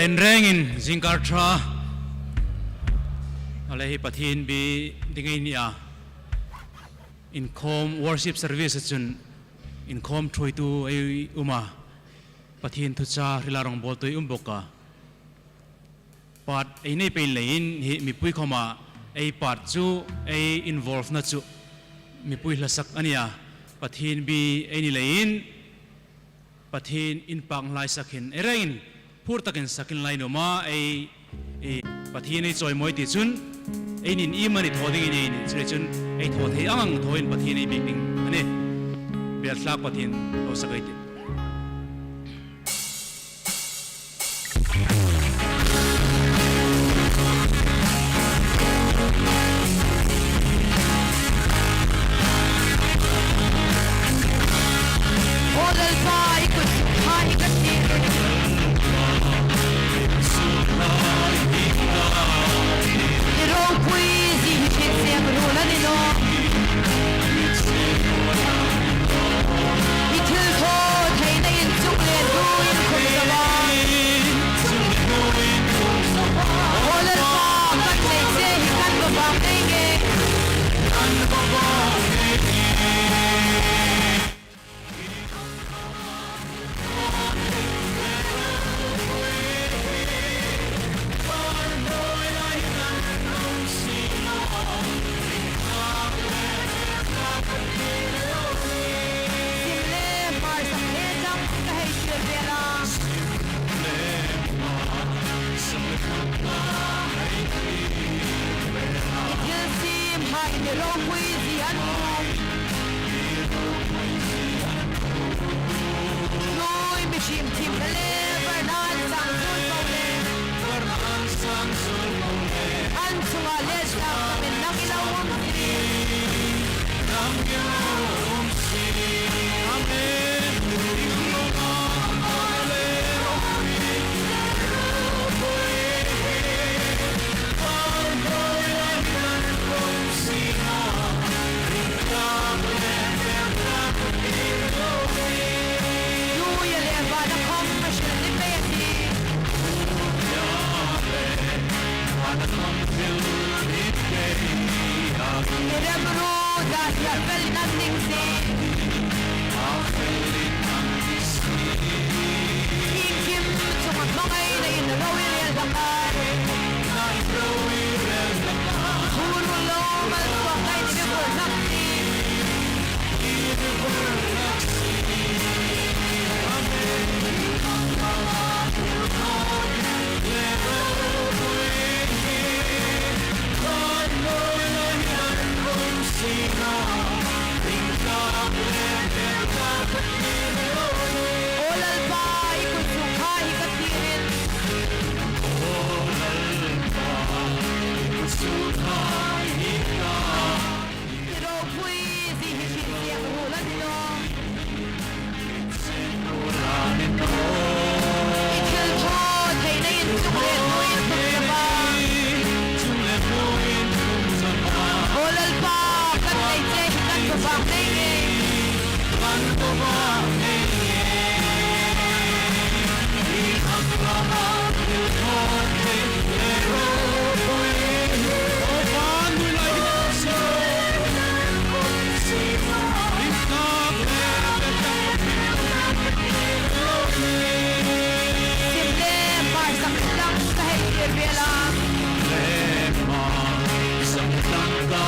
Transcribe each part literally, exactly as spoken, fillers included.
Inrengin zingkar ṭha a le hi Pathien bi ding ei ni a. Inkhawm worship service a chun inkhawm ṭhuoitu ei um a. Pathien thuchah hrila rawngbawltu ei um bawk a. Part ei nei pei leiin hi mipui khawma ei part chu ei involve na chu mipui hlasak a nia. Pathien bi ei ni leiin Pathien inpak hlai sak hin ei rengin phur takin sakin lai nuom a ei, ei Pathien ei chawimawi ti chun ei nin iemani thaw ding ei ni chu chun ei thaw thei ang ang thawin Pathien ei biek ding a nih. Biel thlak Pathien lo sak ei tih. Aw Lalpa, i kut sukha hi ka ti. I ropui zie hi hriet seng ruol a ni nawh. I thilthawtheina inchuk le hnuoi inkhum sawm a. Aw Lalpa, kan nei che hi kan va vâng ngei ngei. Sim le hmar sak le chang ka hei thlir vel a. I thil sim hai ni ropui zie an hmu. Hnuoi mihriem thim le varna an sang zuol po le. An chunga le sang min nang i lo um si. Hnuoia le vana khawm ka hril ni pei a tih. I remruot dan hi a felin an ding si. Iengkim chunga hmangaina in ro i rel hlak a. Hung ruol lo malsawmna in mi bur hlak si. Aw Lalpa, i kut sukha hi ka thlir in. I ropui zie hi hriet seng ruol a ni nawh. I thilthawtheina inchuk le hnuoi inkhum sawm a. Aw Lalpa, kan nei che hi kan va vâng ngei ngei. Sim le hmar sak dang ka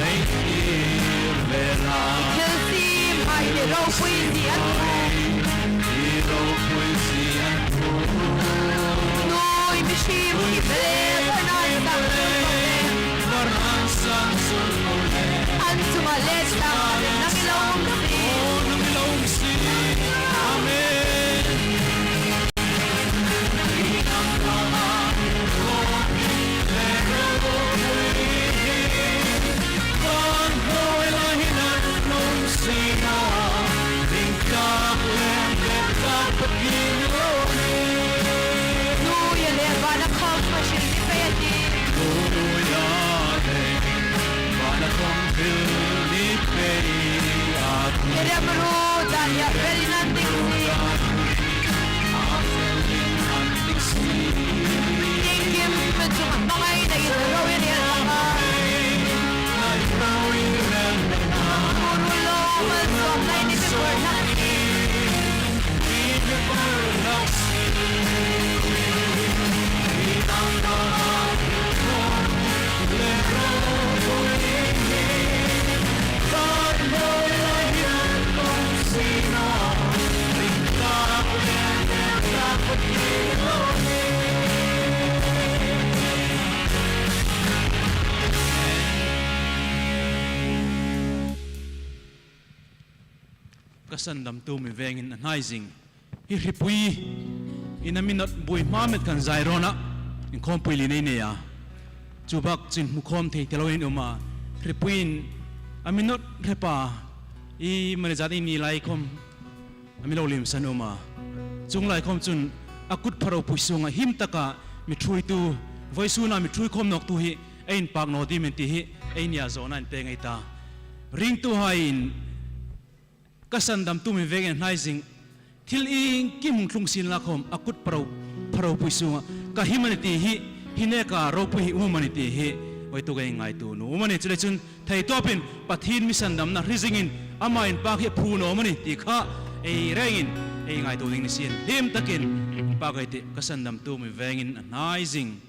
hei thlir vel a. I thil sim hai ni ropui zie an hmu. Hnuoi mihriem thim le varna an sang zuol po le. An chunga le sang min nang i lo um si. Amen. Hnuoia le vana khawm ka hril ni pei a tih. I remruot dan hi a felin an ding si. Sandamtu mi vengin a hnai zing. Hi hripui in a mi nawt buoi hma met khan Zion-a inkhawmpui lien ei nei a. Chu bak chun hmu khawm thei ti lo in um a. Hripui in a mi nawt hrep a, i mani zat i ni lai khawm a mi lo limsan um a. Chuong lai khawm chun a kut pha ropui sunga him taka mi ṭhuoitu, vawisuna mi ṭhuoi khawm nawktu hi ei inpak naw ding am ti hi ei nia zawna inpe ngei ta. Ringtuhaiin ka sandamtu mi vengin a hnai zing. Thil iengkim hung tlung sien la khawm a kut pha ro, pha ropui sunga ka him a ni ti hi, hi neka ropui hi um a ni ti hi, vawituk ei ngaituo nuom a nih. Chuleiin chun thei tawpin Pathien mi sandamna hre zingin ama inpak hi a phu naw am a ni ti kha ei rengin ei ngaituo ding ni sien. Hlim takin inpak ei tih, ka sandamtu mi vengin a hnai zing.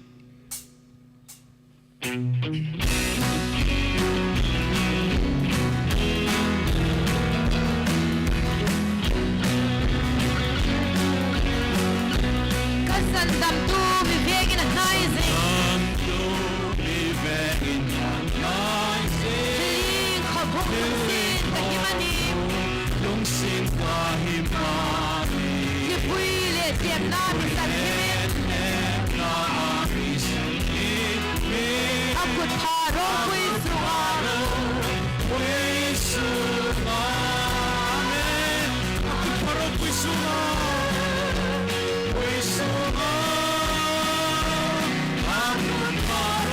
Ka sandamtu mi vengin a hnai zing. Sandamtu mi vengin a hnai zing. Thil iengkhawm hung tlung sien ka him a nih. Lungsen ka him a nih. Hripui le siemna mi san himin. Hripui le siemna mi san himin. A kut pha ropui sunga. Ropui sunga. Amen. A kut pha ropui sunga. Ropui sunga. A kut pha ro.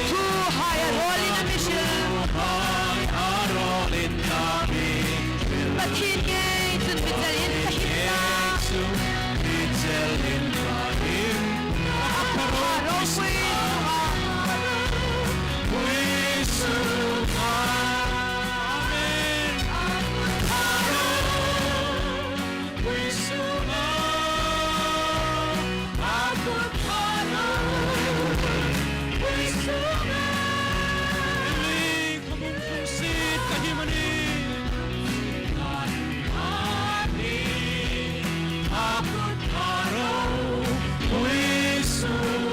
Thuhai a rawlin a mi hril. Pathien ngei chun mi chelin ka him a. A kut pha ropui sunga. Amen.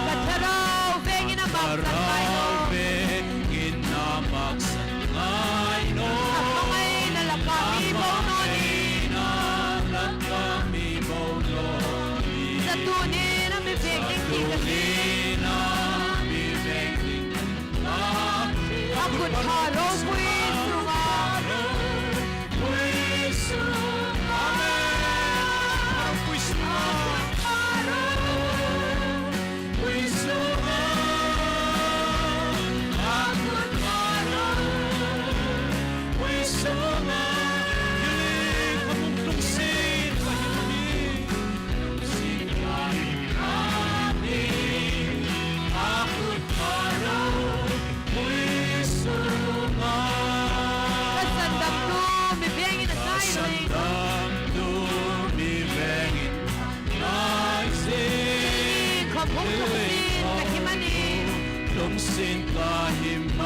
Ka thlarau vengin a maksan ngai naw. Vengin a maksan ngai naw. A hmangaina laka mi bo naw ni. Hmangaina laka mi bo naw ni. Zatunin a mi veng ding ti ka hriet. Zatunin a mi veng ding ti ka hriet. A kut pha ropui sunga. Amen. Ropui sunga. Ka sandamtu mi vengin a hnai zing. Ka sandamtu mi vengin a hnai zing. Thil iengkhawm hung tlung sien ka him a nih. Tlung sien ka him a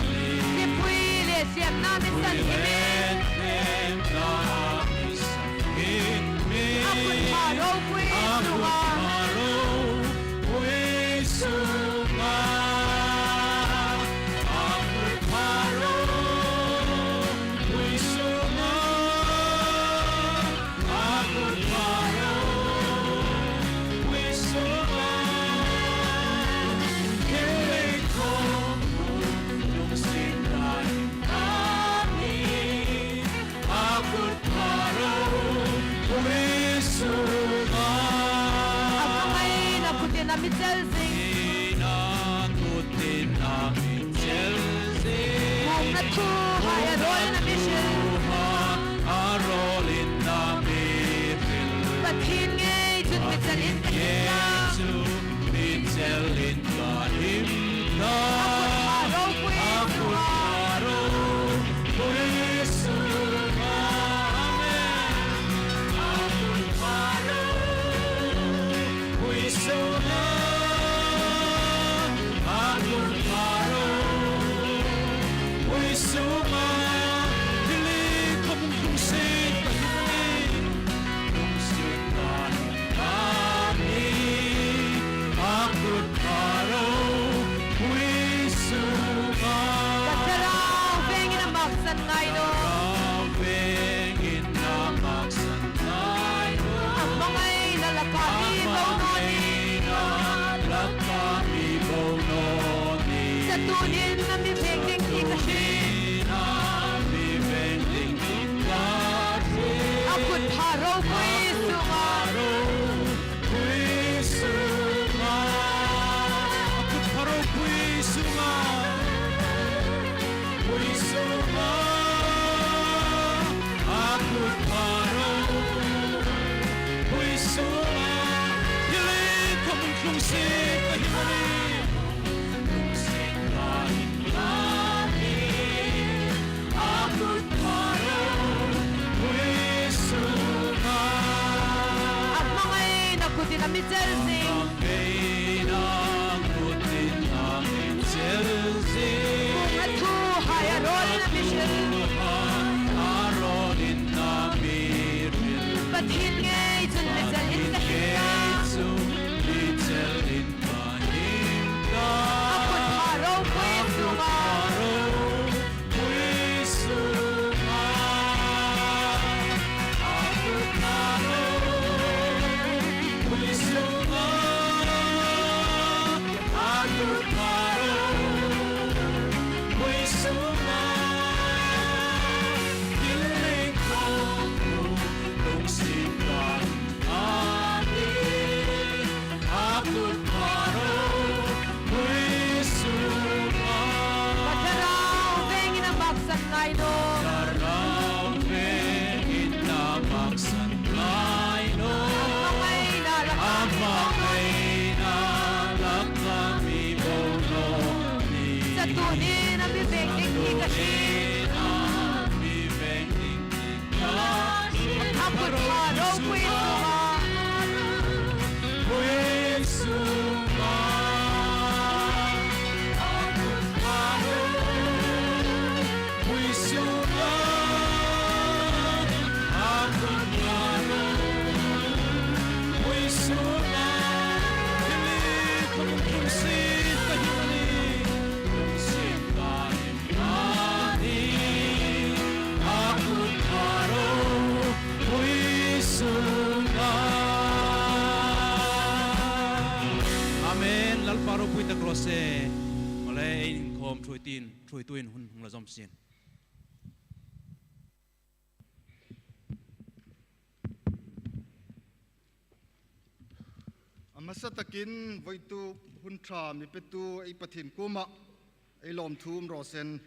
nih. Hripui le siemna mi san himin. Hripui le siemna mi san himin. A kut pha ropui sunga. A kut pha ropui sunga. A kut pha ropui sunga. A hmangaina kutin a mi chel zing. Hmangaina kutin a mi chel zing. Hmuna thuhai a rawlin a mi hril. Hmuna thuhai a rawlin a mi hril. Pathien ngei chun mi chelin ka him a. Pathien ngei chun mi chelin ka him a. A kut pha ropui sunga. A kut pha ropui sunga. Amen. A kut pha ropui A hmangaina kutin a mi chel zing. Hmangaina kutin a mi chel zing. Kung a thuhai a rawlin a mi hril. A rawlin a mi hril. Pathien ngei chun mi chel in ka hriet a. Pathien ngei chun mi chel in ka hriet a. A kut pha ropui sunga. Ka thlarau vengin a maksan ngai naw. Thlarau vengin a maksan ngai naw. A hmangaina laka mi bo naw ni. A hmangaina laka mi bo naw ni. Chatuonin a mi veng ding hi ka hriet. Chatuonin a mi veng ding hi ka hriet. A kut pha ropui sunga. Pui sunga. A kut pha ropui sunga. A kut pha ropui sunga. Thil hi ka hmu, thil si ka hmu ni. Thil si ka hmu. Amen. Lalpa ropui tak raw se. Male, ei inkhawm ṭhuoitu in, ṭhuoitu in hun hung la zawm sien. A hmasa takin voituk hun ṭha mi petu ei Pathien kuoma ei lawmthu um raw seh.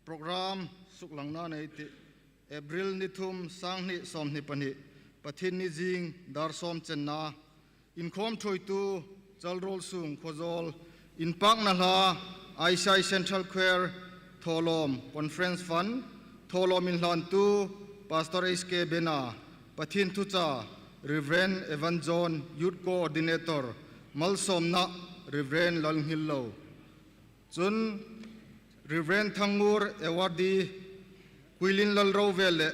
Program suklangna nei ti, April ni thum, sang hni sawmhni pahni, Pathienni zing, dar sawm chenna. Inkhawm ṭhuoitu, Chalrawl Sung Khawzawl, inpakna hla, I C I Central Choir, thawlawm, Conference Fund, thawlawm inhlantu, Pastor H K Bena, Pathien thuchah, Reverend Evan John, Youth Coordinator, malsawmna, Reverend Lalnghillo. Chun Reverend Thangngur Awardee, Kuilin Lalrovel le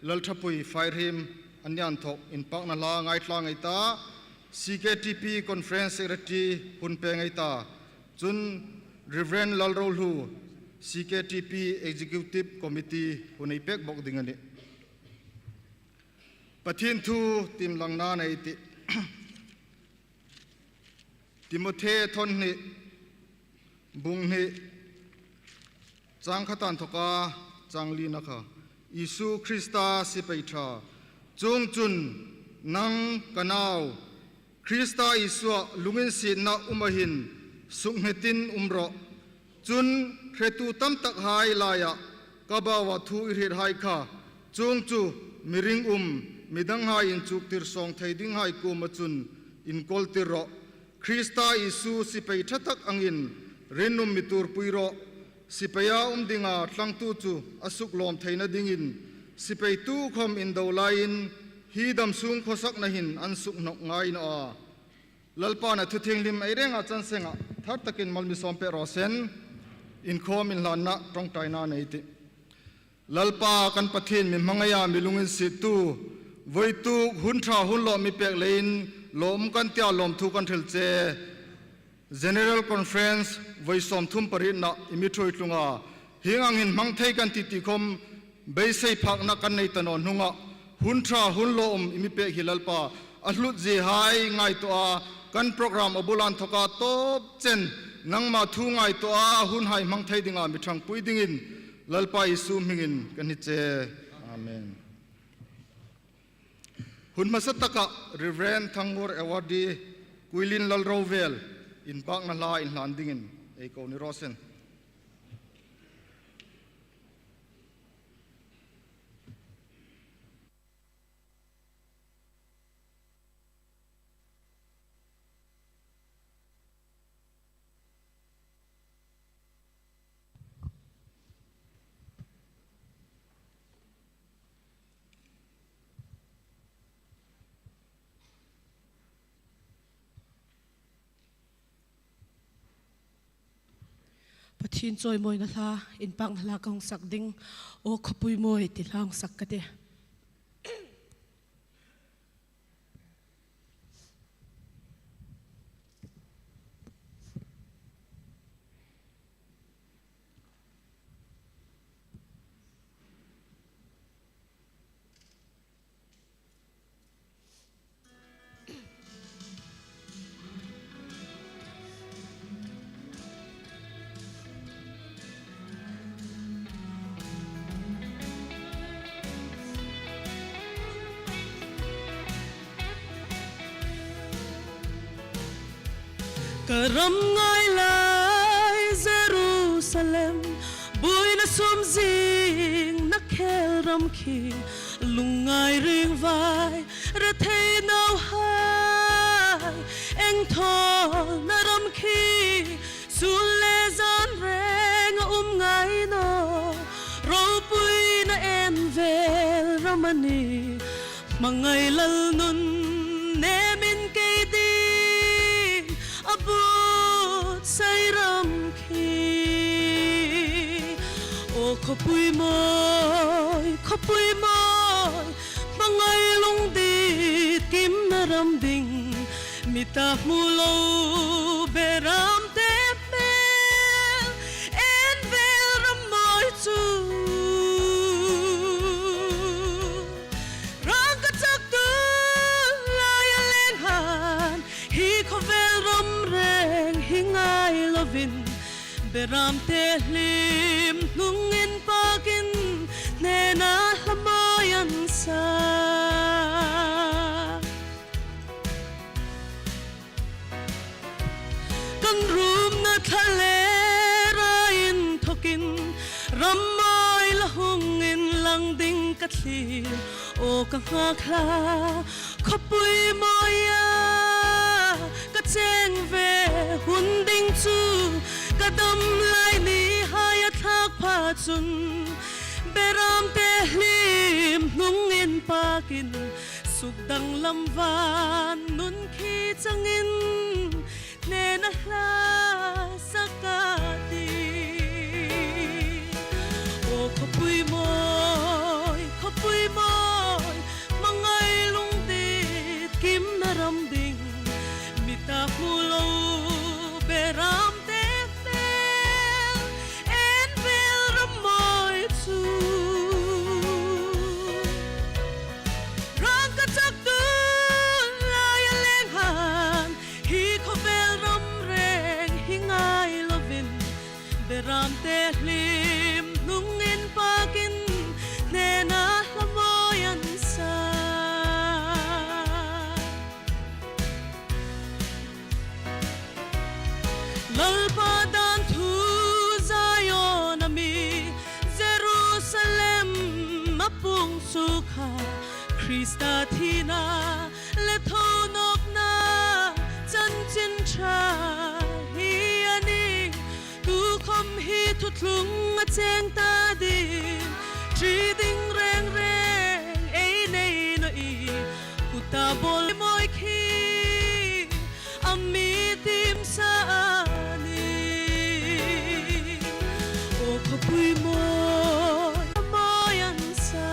Lalṭhapui Fairhim an ni inthawk inpakna hla ngaithla ngei ta, C K T P Conference Secretary hun pe ngei ta. Chun Reverend Lalrolhu, C K T P Executive Committee hun ei pek bawk ding a nih. Pathien thu tiem langna nei ti. Timothe thawn hni, bung hni, chang khat inthawka chang lina kha. Isu Krista sipai ṭha. Chuongchun nang ka nau, Krista Isua lunginsietna uma hin suknghetin um rawh. Chun hretu tamtakhai laia ka baua thu i hriethai kha, chuong chu mi ringum, mi danghai inchuktir sawng thei dinghai kuoma chun inkawltir rawh. Krista Isu sipai ṭha tak angin rinum mi tuorpui rawh. Sipaia um dinga tlangtu chu a suklawm theina dingin sipai tukhawm indo laiin hi damsung khawsakna hin an sukhnawk ngai naw a. Lalpan a thu thienghlim ei renga chan senga thar takin mal mi sawm pek raw seh. Inkhawm inhlanna ṭawngṭaina nei ti. Lalpa kan Pathien, mi hmangaia mi lunginsiettu, voituk hun ṭha hun lawm mi pek leiin lawm kan tia lawmthu kan hril che. General Conference voi sawmthum parietna i mi ṭhuoi tlunga hieng angin hmang thei kan ti ti khawm beisei phakna kan nei ta naw hnunga hun ṭha hun lawm i mi pek hi Lalpa, a hlut ziehai ngaituoa kan program a bula inthawka tawp chen nangma thu ngaituoa hunhai hmang thei dinga mi ṭhangpui dingin Lalpa Isu hmingin kan hni che. Amen. Hun hmasa taka Reverend Thangngur Awardee Kuilin Lalrovel inpakna hla inhlan dingin ei ko ni raw seh. Inchawimawina hla, inpakna hla ka hung sak ding, Aw khawpui mawi ti hla hung sak ka tih. Ka ram ngai lai Jerusalem, buoina sum zing na khel ram khi, lungngai ringvai rethei nauhai engthawna ram khi, sun le zan reng a um ngai naw, ropuina en vel ram a nih. Hmangai lal nun nemin kei ding a buotsai ram khi. Aw khawpui mawi, khawpui mawi, hmangai lungdit kimna ram ding, mita hmu lo beramte hmel en vel ram mawi chu. Rangkachak tu laia leng han, hi khawvel ram reng hi ngai lovin, beramte hlim hnungin pakin, hnena hla mawi an sa. Kan rumna thlalera inthokin, ram mawi la hung inlang ding ka thlir. Aw ka nghakhla, khawpui mawia ka cheng ve hun ding chu, ka dam lai nihai a thlak pha chun, beramte hlim hnungin pakin, sukdanglam van nun khi changin, hnena hla sak ka tih. Aw khawpui mawi, khawpui mawi, hmangai lungdit kimna ram ding, mita hmu lo beramte hmel en vel ram mawi chu. Rangkachak tu laia leng han, hi khawvel ram reng hi ngai lovin, beramte hlim hnungin pakin, hnena hla mawi an sa. Lalpa dan thu Zion-a mi, Jerusalem-a pung chu kha, Krista thina le thonawkna chanchin ṭha hi a nih. Tukhawm hi thuthlung a cheng ta ding, ṭi ding reng reng ei nei naw i, kuta bawl mawi khi a mi tim sa a nih. Aw khawpui mawi, mawi an sa.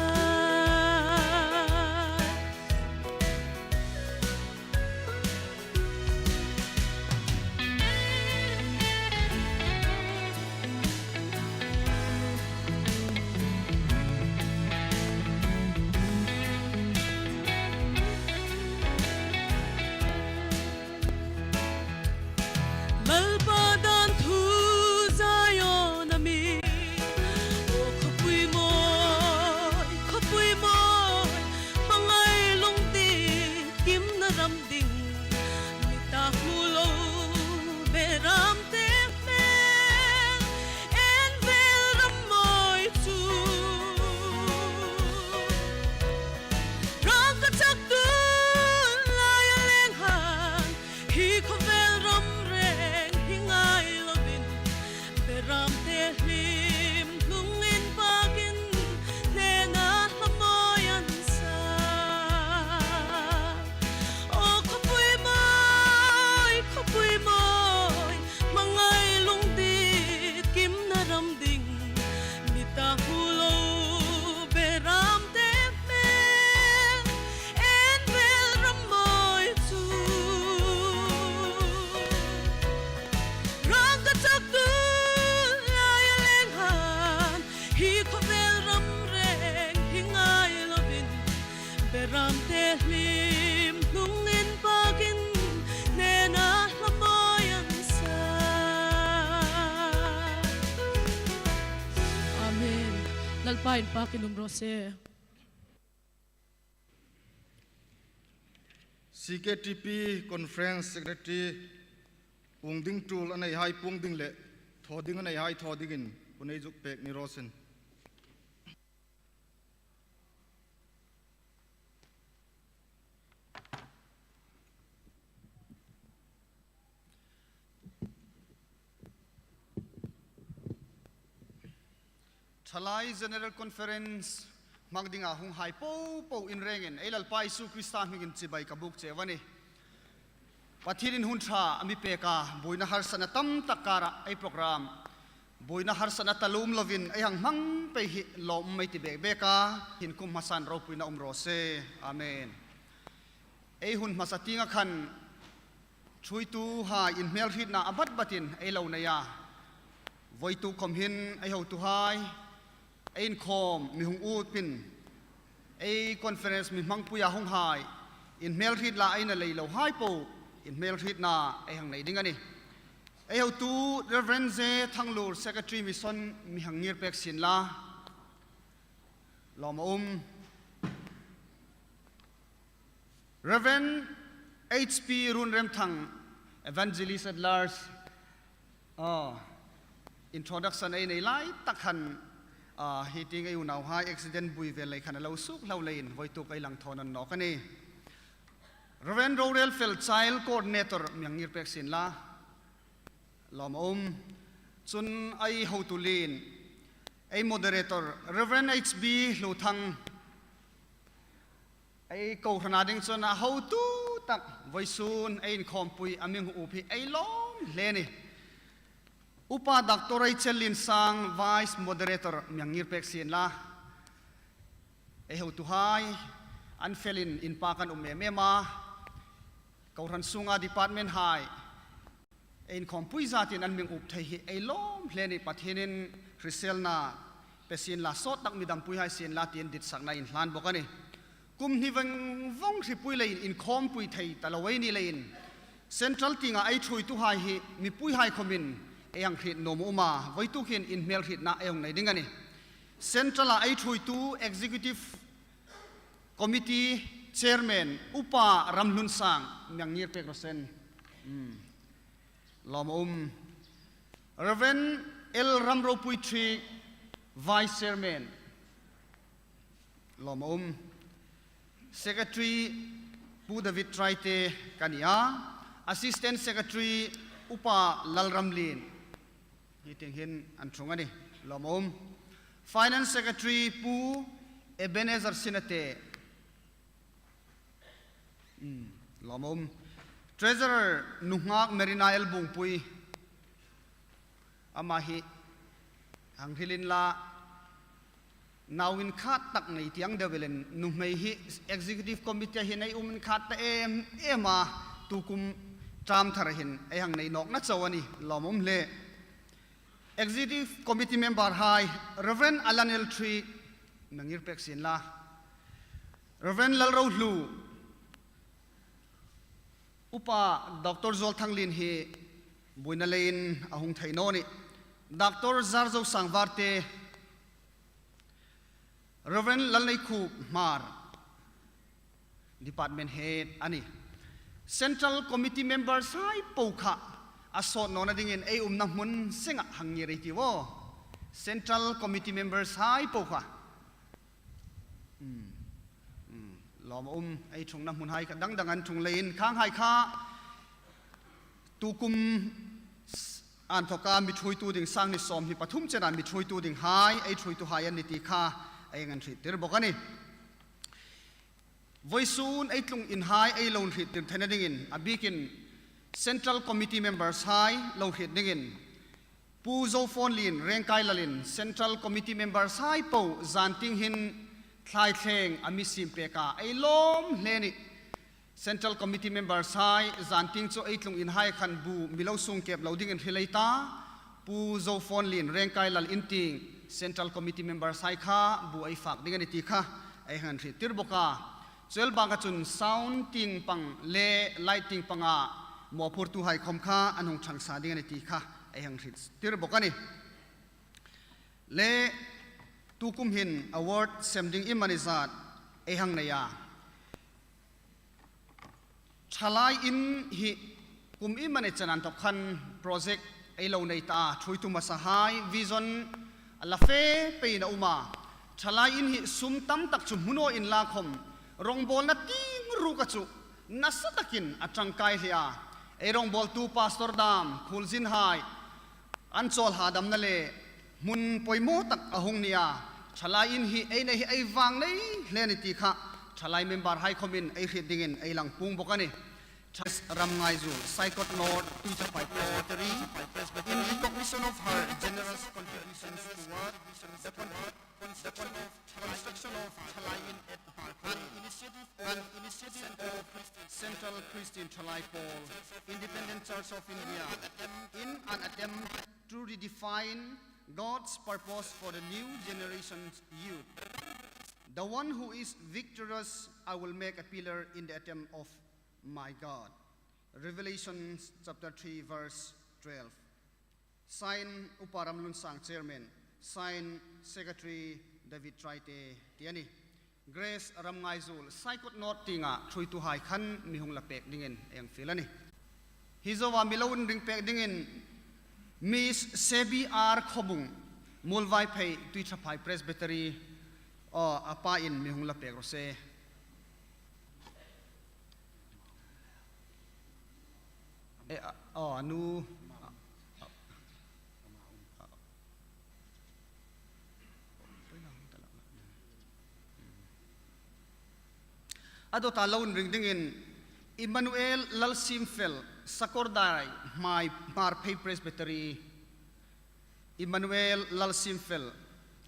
Lalpa inpakin um raw se. C K T P Conference Secretary, puong ding tul a neihai puong ding le thaw ding a neihai thaw dingin hun ei zuk pek ni raw se. Thalai General Conference hmang dinga hunghai popo in rengin ei Lalpa Isu Krista hmingin chibai ka buk cheu a nih. Pathienin hun ṭha a mi pek a, buoina harsatna tam tak kara ei program buoina harsatna ta lum lovin ei hang hmang pei hi lawm um ei ti bek bek a, hin kum hmasan ropuina um raw se. Amen. Ei hun hmasa tienga khan ṭhuoituhai inhmelhrietna a bat batin ei lo nei a. Voituk khom hin ei hotuhai, ei inkhawm mi hung upin, ei conference mi hmangpuia hunghai inhmelhriet la ei na lei lohai po inhmelhrietna ei hang nei ding a nih. Ei hotu Reverend J Thanglur, Secretary Mission, mi hang ngir pek sien la. Lawm a um. Reverend H P Runremthang, Evangelist at Large. Aw, introduction ei nei lai tak khan, ah, hi tieng ei unauhai accident bui vel lei khan a lo suk hlau leiin voituk ei lang thaw nawn nawk a nih. Reverend Rorel Fel, Child Coordinator, mi hang ngir pek sien la. Lawm a um. Chun ei hotu lien, ei moderator, Reverend H B Hluthang, ei kohrana ding chun a hotu tak, voisun ei inkhawmpui a mi hung up hi ei lawm hle a nih. Upa Doctor Rachel Linsang, Vice Moderator, mi hang ngir pek sien la. Ei hotuhai, an felin inpak an um em em a. Kohran sunga department hai ei inkhawmpui zatin an mi hung up thei hi ei lawm hle a nih. Pathienin hriselna pe sien la, sawt tak mi dampui hai sien la tiin ditsakna inhlan bawk a nih. Kum hni veng vawng hripui leiin inkhawmpui thei ta lo ei ni leiin, Central tienga ei ṭhuoituhai hi mipuihai khomin ei hang hriet nuom a um a, voituk hin inhmelhrietna ei hang nei ding a nih. Central-a ei ṭhuoitu Executive Committee Chairman Upa Ramhlunsang, mi hang ngir pek raw se. Hmm. Lawm a um. Reverend L Ramropui Triek, Vice Chairman. Lawm a um. Secretary Pu David Traite ka ni a. Assistant Secretary Upa Lalramlien. Hi tieng hin an ṭhung a nih. Lawm a um. Finance Secretary Pu Ebenezer Sinate. Hmm, lawm a um. Treasurer nunghak Merina Elbungpui. Ama hi hang hril inla, nau inkhat tak nei tieng deu elin, nuhmei hi Executive Committee hin ei um inkhat ta em em a, tu kum term thar hin ei hang nei nawkna chau a nih. Lawm a um hle. Executive Committee member hai, Reverend Alan L Triek, mi hang ngir pek sien la. Reverend Lalrohlu, Upa Doctor Zualthanglien hi buoina leiin a hung thei naw a nih. Doctor Zarzosang Varte, Reverend Lalneikhup Hmar, department head a nih. Central Committee members hai po kha a sawt nawna dingin ei umna hmun senga hang ngir ei tiu aw. Central Committee members hai po kha. Hmm. Hmm. Lawm a um, ei ṭhungna hmun hai kha dang dang an ṭhung leiin, khang hai kha tu kum s-, inthawka mi ṭhuoitu ding, sang hni sawmhni pathum chena mi ṭhuoitu ding hai, ei ṭhuoituhai an ni ti kha ei hang hriettir bawk a nih. Voisun ei tlung inhai ei lo hriettir theina dingin, a bikin Central Committee members hai lo hriet dingin, Pu Zofonlien Rengkailalin Central Committee members hai po zantieng hin thlaithleng a mi siem pek a, ei lawm hle a nih. Central Committee members hai zantieng chu ei tlung inhai khan bu mi lo sungkep lo dingin hril ei ta. Pu Zofonlien Rengkailal in tieng Central Committee members hai kha bu ei fak ding a nih ti kha ei hang hriettir bawk a. Chu el baka chun sound tieng pang le light tieng panga mawphurtuhai khom kha an hung ṭhang sa ding a nih ti kha ei hang hriettir bawk a nih. Le Tukum hin award sem ding iemani zat ei hang nei a. Thalai in hi kum iemani chen inthok khan project ei lo nei ta a, ṭhuoitu hmasahai vision a la fe peiin a um a. Thalai in hi sum tam tak chu hmu naw inla khawm, rawngbawlna tieng ruok a chu nasa takin a ṭangkai hle a. Ei rawngbawltu pastor dam, khulzinhai, an chawl hadamna le hmun poimaw tak a hung ni a. Thalai in hi ei nei hi ei vang nei hle a nih ti kha thalai member hai khawmin ei hriet dingin ei lang puong bawk a nih. Ramngaizul, Saikot North, Tuithaphai Presbytery, in recognition of her generous contributions toward the con-, construction of, construction of Thalai in at Hmarkhai, initiative and initiative of Central Christian Thalai Pawl, Independent Church of India, in an attempt to redefine God's purpose for the new generation youth. The one who is victorious, I will make a pillar in the attempt of my God. Revelation chapter three, verse twelve. Sign, Upa Ramlunsang, Chairman. Sign, Secretary David Traite, ti a nih. Grace Ramngaizul, Saikot North tienga ṭhuoituhai khan mi hung la pek dingin ei fiel a nih. Hi zoa mi lo inring pek dingin Miss Sebi R Khawbung, Muolvaiphei, Tuithaphai Presbytery, aw, a pain mi hung la pek raw se. E, a, aw, a nu. A dawta lo inring dingin Emmanuel Lalsimfel, Sakawrdai, Hmai, Hmarphei Presbytery. Emmanuel Lalsimfel,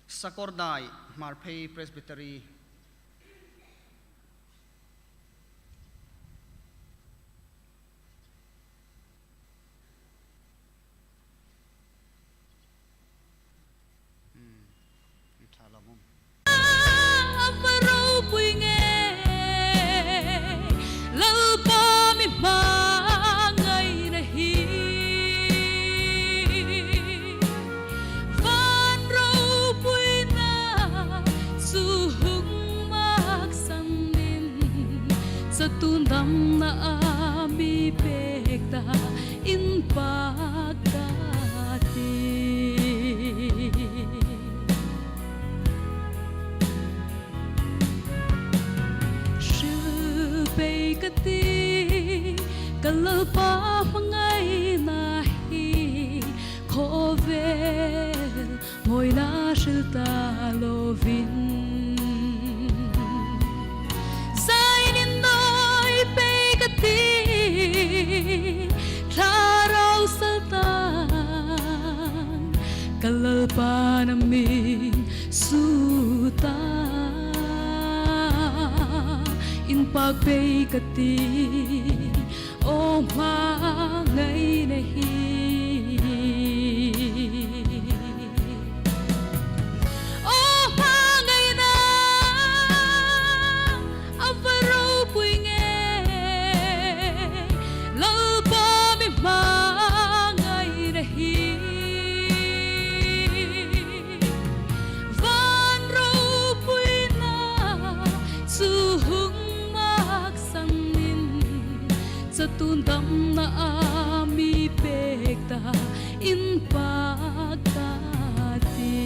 Sakawrdai, Hmarphei Presbytery. Hmm. Ṭha lawm. A va ropui nge, Lalpa mi hmangaina hi. Van ropuina chu hung maksan in, chatuon damna a mi pek ta, inpak ka ti. Hril pei ka ti, ka Lalpa hmangaina hi, khawvel ngawina hril ta lovin. Zanin nawi pei ka ti, thlarau sal tan, ka Lalpa na min suo ta. Inpak pei ka ti, aw hmangaina hi. Aw hmangaina, a va ropui nge, Lalpa mi hmangaina hi. Van ropuina chu hung maksan in, chatuon damna a mi pek ta, inpak ka ti.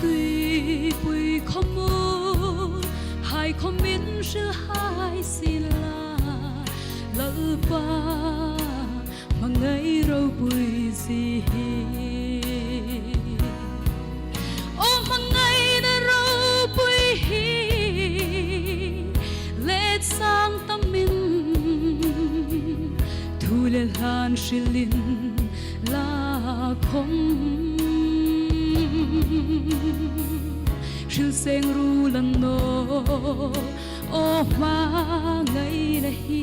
Tuipui khawmuolhai khawmin hrilhai sien la, Lalpa hmangai ropui zie hi. Aw hmangaina ropui hi, let sang tamin, thu le hlan hrilin la khawm, hril seng ruol a ni naw, aw hmangaina hi.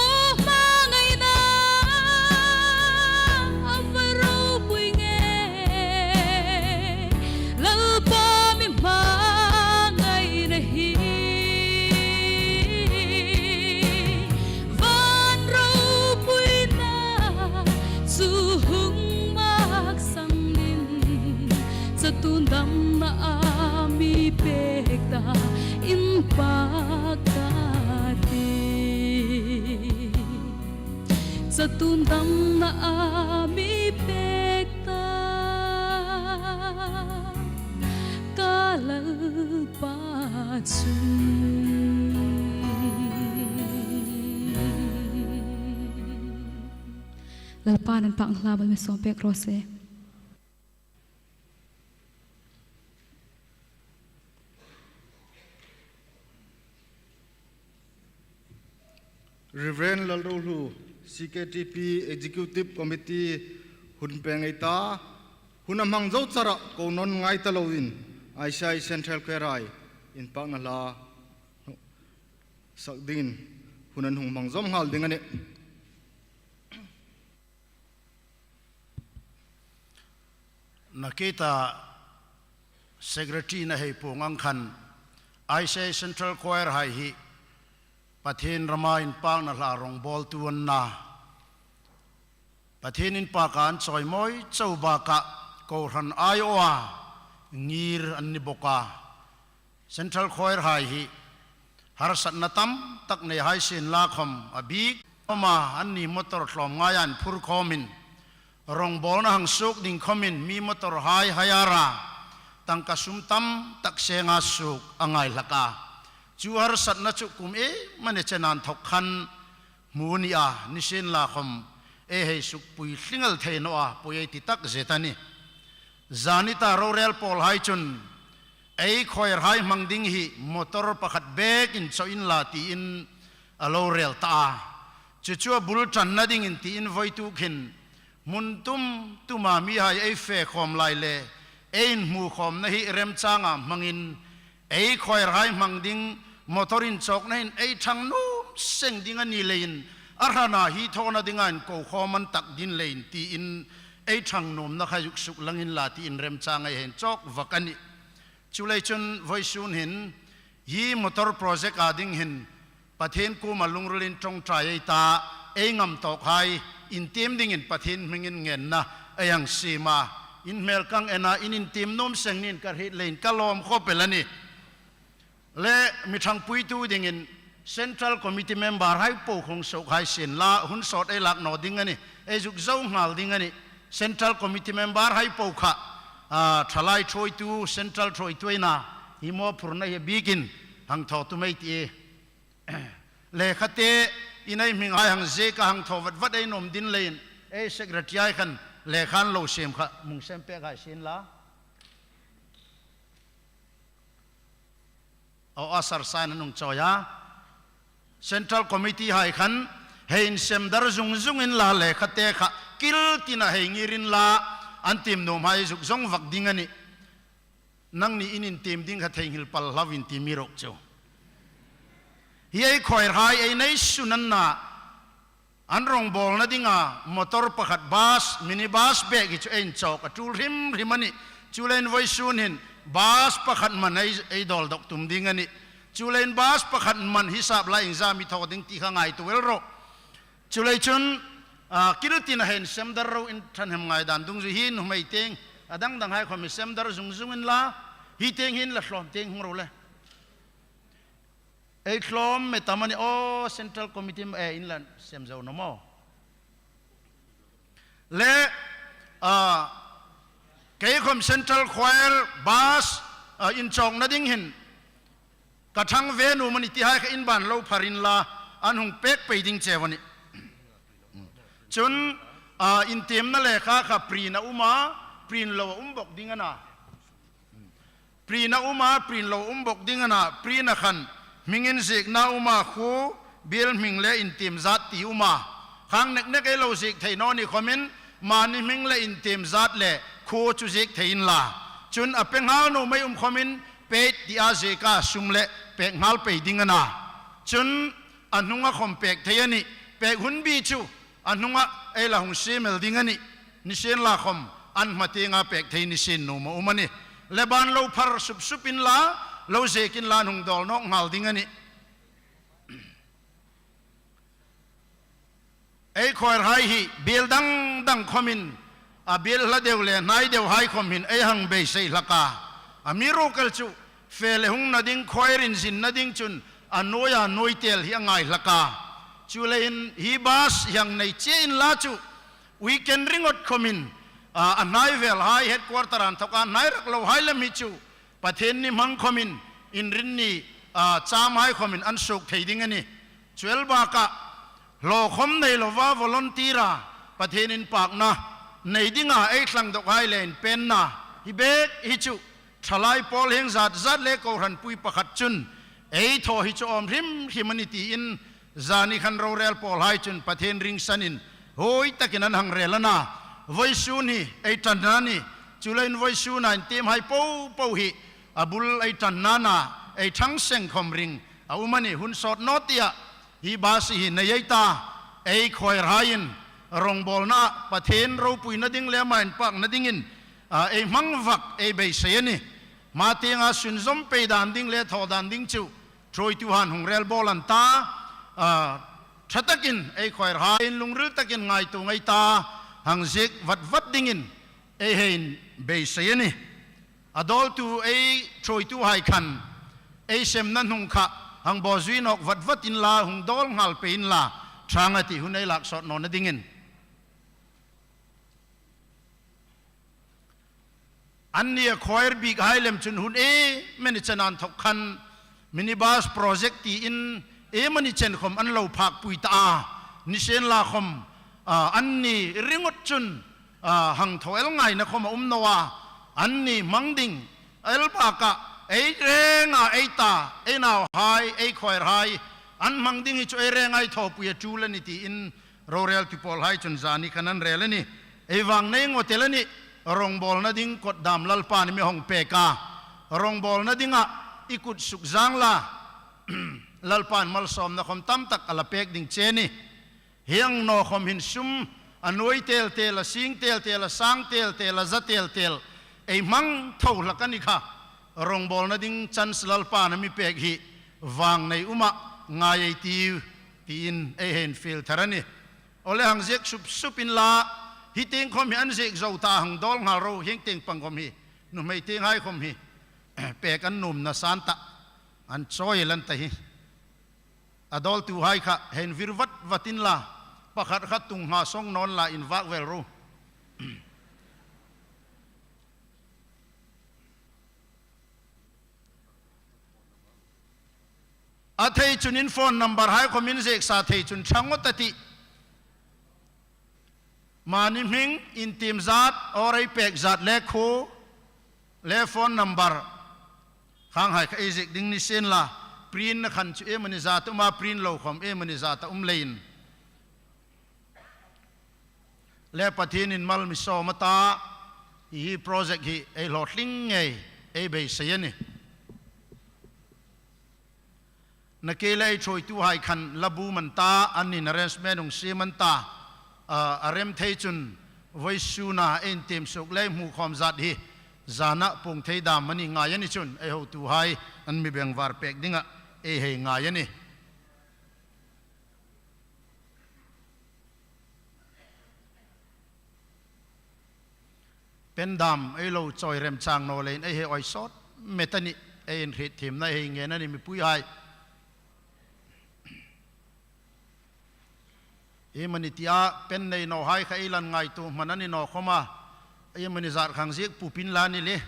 Aw hmangaina, Tun damna a mi pek ta ka Lalpa chu. Lalpa'n an pâk hla bal mi sawm pek raw se. Reverend Lalrohlu, C K T P Executive Committee hun pêng ei ta, hun a hmang zo chara ko nawn ngai ta loin, I C I Central Choir hai inpâkna hla sak dingin hun an hung hmang zawm nghal ding a nih. Nakie ta secretary-in a hei puong ang khan, I C I Central Choir hai hi Pathien rama inpâkna hla rongbawltu an na. Pathien inpâka an chawimawi chau bâka kohran aiawha ngir an ni bawk a. Central Choir hai hi harsatna tam tak nei hai sienla khawm, a bik khawma anni motor tlawmngaia inphur khawmin, rongbawlna hang suok ding khawmin mi motor hai hire-a tangka sum tam tak senga suok a ngai hlak a. Chu harsatna chu kum iem a ni chena inthawk khan hmu a ni a, nisienlakhawm ei hei sukpui thlinga thei naw a, poi ei ti takzet a nih. Zanita rorêl pawlhai chun ei choir hai hmang ding hi motor pakhat bêk inchawk inla tiin a lo rêl ta a. Chu chu a bul ṭanna dingin tiin vawituk hin hmun tum tuma mihai ei fe khawm lai le ei inhmu khawmna hi remchanga hmangin ei choir hai hmang ding motor inchawkna hin ei ṭhang nuom seng ding a ni leiin a hrana hi thawna dinga inko khawm an tak ding leiin tiin ei ṭhang nuomna kha zuk suklang inla tiin remchanga ei hei inchawk vak a nih. Chuleiin chun vawisun hin hi motor project-a ding hin Pathien kuoma lungrila ṭawngṭai ei ta, ei ngam tawkhai intiem dingin Pathien hmingin ngenna ei hang siem a. In hmel kan en a, in intiem nuom seng ning ka hriet leiin ka lawm khawp el a nih. Le mi ṭhangpuitu dingin Central Committee member hai po khawm suok hai sienla, hun sawt ei lak naw ding a nih, ei zuk zo nghal ding a nih. Central Committee member hai po kha, a, ṭhalai ṭhuoitu, Central ṭhuoitu ei na, hi mawphurna hi a bikin hang thaw tum ei tih. Lekha te, in ei hming hai hang zieka hang thaw vat vat ei nuom ding leiin, ei secretary hai khan lekha an lo siem kha hmang seng pek hai sienla. Aw, a sar sain an hung chawi a. Central Committee hai khan hei insem dar zung zung inla, lekha te kha kil tina hei ngir inla, an tiem nuom hai zuk zo vak ding a nih. Nangni in intiem ding kha theinghil pal hlauin ti mi rawh chu. Hi ei choir hai ei nei sun an na, an rongbawlna dinga motor pakhat, bus, minibus bêk hi chu ei inchawk a ṭul hrim hrim a nih. Chuleiin vawisun hin bus pakhat man ei, ei dawl dawk tum ding a nih. Chuleiin bus pakhat man hi sap lai iengzam i thaw ding ti kha ngaituo el rawh. Chuleiin chun, a, kil tina hei insem dar ro, in ṭhahnem ngai dan dungzui hin nuhmei tieng, a dang dang hai khawm insem dar zung zung inla, hi tieng hin la hlawm tieng hung ro le. Ei hlawm met am a ni aw, Central Committee, eh, in la sem zo naw maw. Le, a, kei khawm Central Choir bus, a, inchawkna ding hin ka ṭhang ve nuom a nih ti hai kha in ban lo phar inla, an hung pek pei ding cheu a nih. Chun, a, intiemna lekha kha print a um a, print lo a um bawk ding a na. Print a um a, print lo um bawk ding a na, print-a khan hming inziekna um a, khuo, biel hming le intiem zat ti um a. Khang nek nek ei lo ziek thei naw ni khawmin, mani hming le intiem zat le khuo chu ziek thei inla. Chun a pe nghal nuom ei um khawmin, paid tia zieka sum le pek nghal pei ding a na. Chun a hnunga khawm pek thei a nih, pek hun bi chu a hnunga ei la hung siem el ding a nih, nisienlakhawm an hma tienga pek thei nisien nuom a um a nih. Le ban lo phar sup sup inla, lo ziek inla an hung dawl nawk nghal ding a nih. Ei choir hai hi biel dang dang khawmin, a biel hla deu le hnai deu hai khawm hin ei hang beisei hlak a. Amiruokchu fe le hungna ding, choir inzinna ding chun a nuoia nuoi tel hi a ngai hlak a. Chuleiin hi bus hieng nei che inla chu, weekend ringot khomin, a, a hnai velhai headquarter-a inthawka hnai rak lohai lem hi chu, Pathien ni hmang khomin, Inrinni, a, chamhai khomin an suok thei ding a nih. Chu el bakah, hlaw khom nei lova volunteer-a, Pathien inpakna nei dinga ei thlangdawkhai le inpenna hi bek hi chu, ṭhalai pawl hieng zat zat le kohranpui pakhat chun ei thaw hi chu awm hrim hrim a nih tiin, zani khan rorel pawlhai chun Pathien ringsanin huoi takin an hang rel a na. Vawisun hi ei ṭanna a nih. Chuleiin vawisuna intiemhai po po hi a bul ei ṭanna a na, ei ṭhang seng khom ring a um a nih. Hun sawt naw tia hi bus hi nei ei ta, ei choir-haiin rawngbawlna, Pathien ropuina ding le ama inpakna dingin, a, ei hmang vak ei beisei a nih. Hma tienga sunzawm pei dan ding le thaw dan ding chu, ṭhuoituhaiin hung rel bawl an ta, a, ṭha takin ei choir-hai inlungril takin ngaituo ngei ta, hang ziek vat vat dingin ei hei beisei a nih. A dawltu ei ṭhuoituhai khan, ei semna hnung kha, hang bawzui nawk vat vat inla, hung dawl nghal pei inla, ṭha nga ti hun ei lak sawt nawna dingin. Anni a choir bikhai lem chun hun iemani chena inthawk khan minibus project tiin iemani chen khom an lo phakpui ta a. Nisienlakhom, a, anni ringot chun, a, hang thaw el ngaina khom a um naw a. Anni hmang ding el bakah ei renga ei ta, ei nauhai, ei choir-hai an hmang ding hi chu ei renga ei thawpui a ṭul a nih tiin roreltu pawlhai chun zani khan an rel a nih. Ei vang nei ngawt el a nih. Rawngbawlna ding kawt dam Lalpan a mi hawng pek a. Rawngbawlna dinga i kut suk zang la, Lalpan malsawmna khom tam tak a la pek ding che a nih. Hieng naw khom hin sum a nuoi tel tel, a sing tel tel, a sang tel tel, a za tel tel ei hmang tho hlak a ni kha. Rawngbawlna ding chance Lalpan a mi pek hi vang nei uma ngai ei tiu, tiin ei hei infiel thar a nih. Aw le, hang ziek sup sup inla, hi tieng khom hi an ziek zo ta, hang dawl nghal ro, hieng tieng pang khom hi, nuhmei tienghai khom hi pek an nuom nasa an ta, an chawi el an ta hi. A dawltuhai kha hei invir vat vat inla, pakhat kha tung nghasong naw inla invak vel ro. A thei chun in phone number-hai khom in ziek sa thei chun ṭha ngawt a tih. Mani hming, intiem zat, order pek zat le khuo le phone number khanghai kha ei ziek ding ni sien la, print-na khan chu iemani zat a um a, print lo khom iemani zat a um leiin. Le Pathienin mal mi sawm a ta, hi project hi ei hlawtling ngei, ei beisei a nih. Nakie le ei ṭhuoituhai khan labu man ta, an nin arrangement hung siem an ta, a, a rem thei chun vawisuna ei intiem suok le hmu khawm zat hi zana puong thei dam a ni ngai a ni chun ei hotuhai an mi bengvar pek dinga ei hei ngai a nih. Pen dam ei lo chawi remchang naw leiin ei hei awi sawt met a nih, ei inhriet thiemna ei hei ngen a nih mipuihai. Iemani tia pen nei nawhai kha ei lan ngaituo hman a ni naw khawma, iemani zat khang ziek pup inla ni le.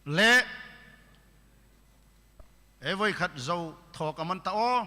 Le, ei voi khat zo thaw ka man ta aw.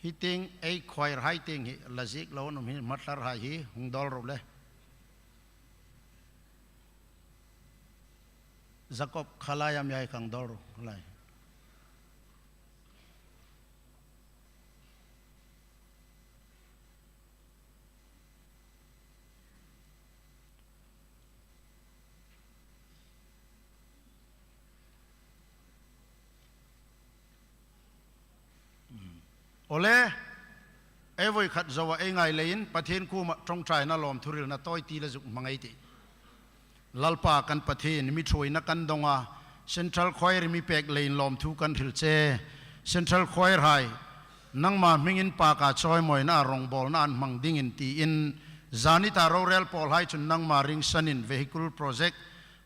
Hi tieng ei choir hai tieng hi la ziek lo an um hi, hmatlar hai hi hung dawl ro le. Jacob khalai am yai kang dawl ro lai. Awle, ei voi khat zoa ei ngai leiin Pathien kuoma ṭawngṭaina lawmthu hrilna tawi ti la zuk hmang ei tih. Lalpa kan Pathien, mi ṭhuoina kan dong a, Central Choir mi pek leiin lawmthu kan hril che. Central Choir hai, nangma hming inpaka chawimawina a rawngbawlna an hmang dingin tiin, zanita rorel pawl hai chun nangma ringsanin vehicle project,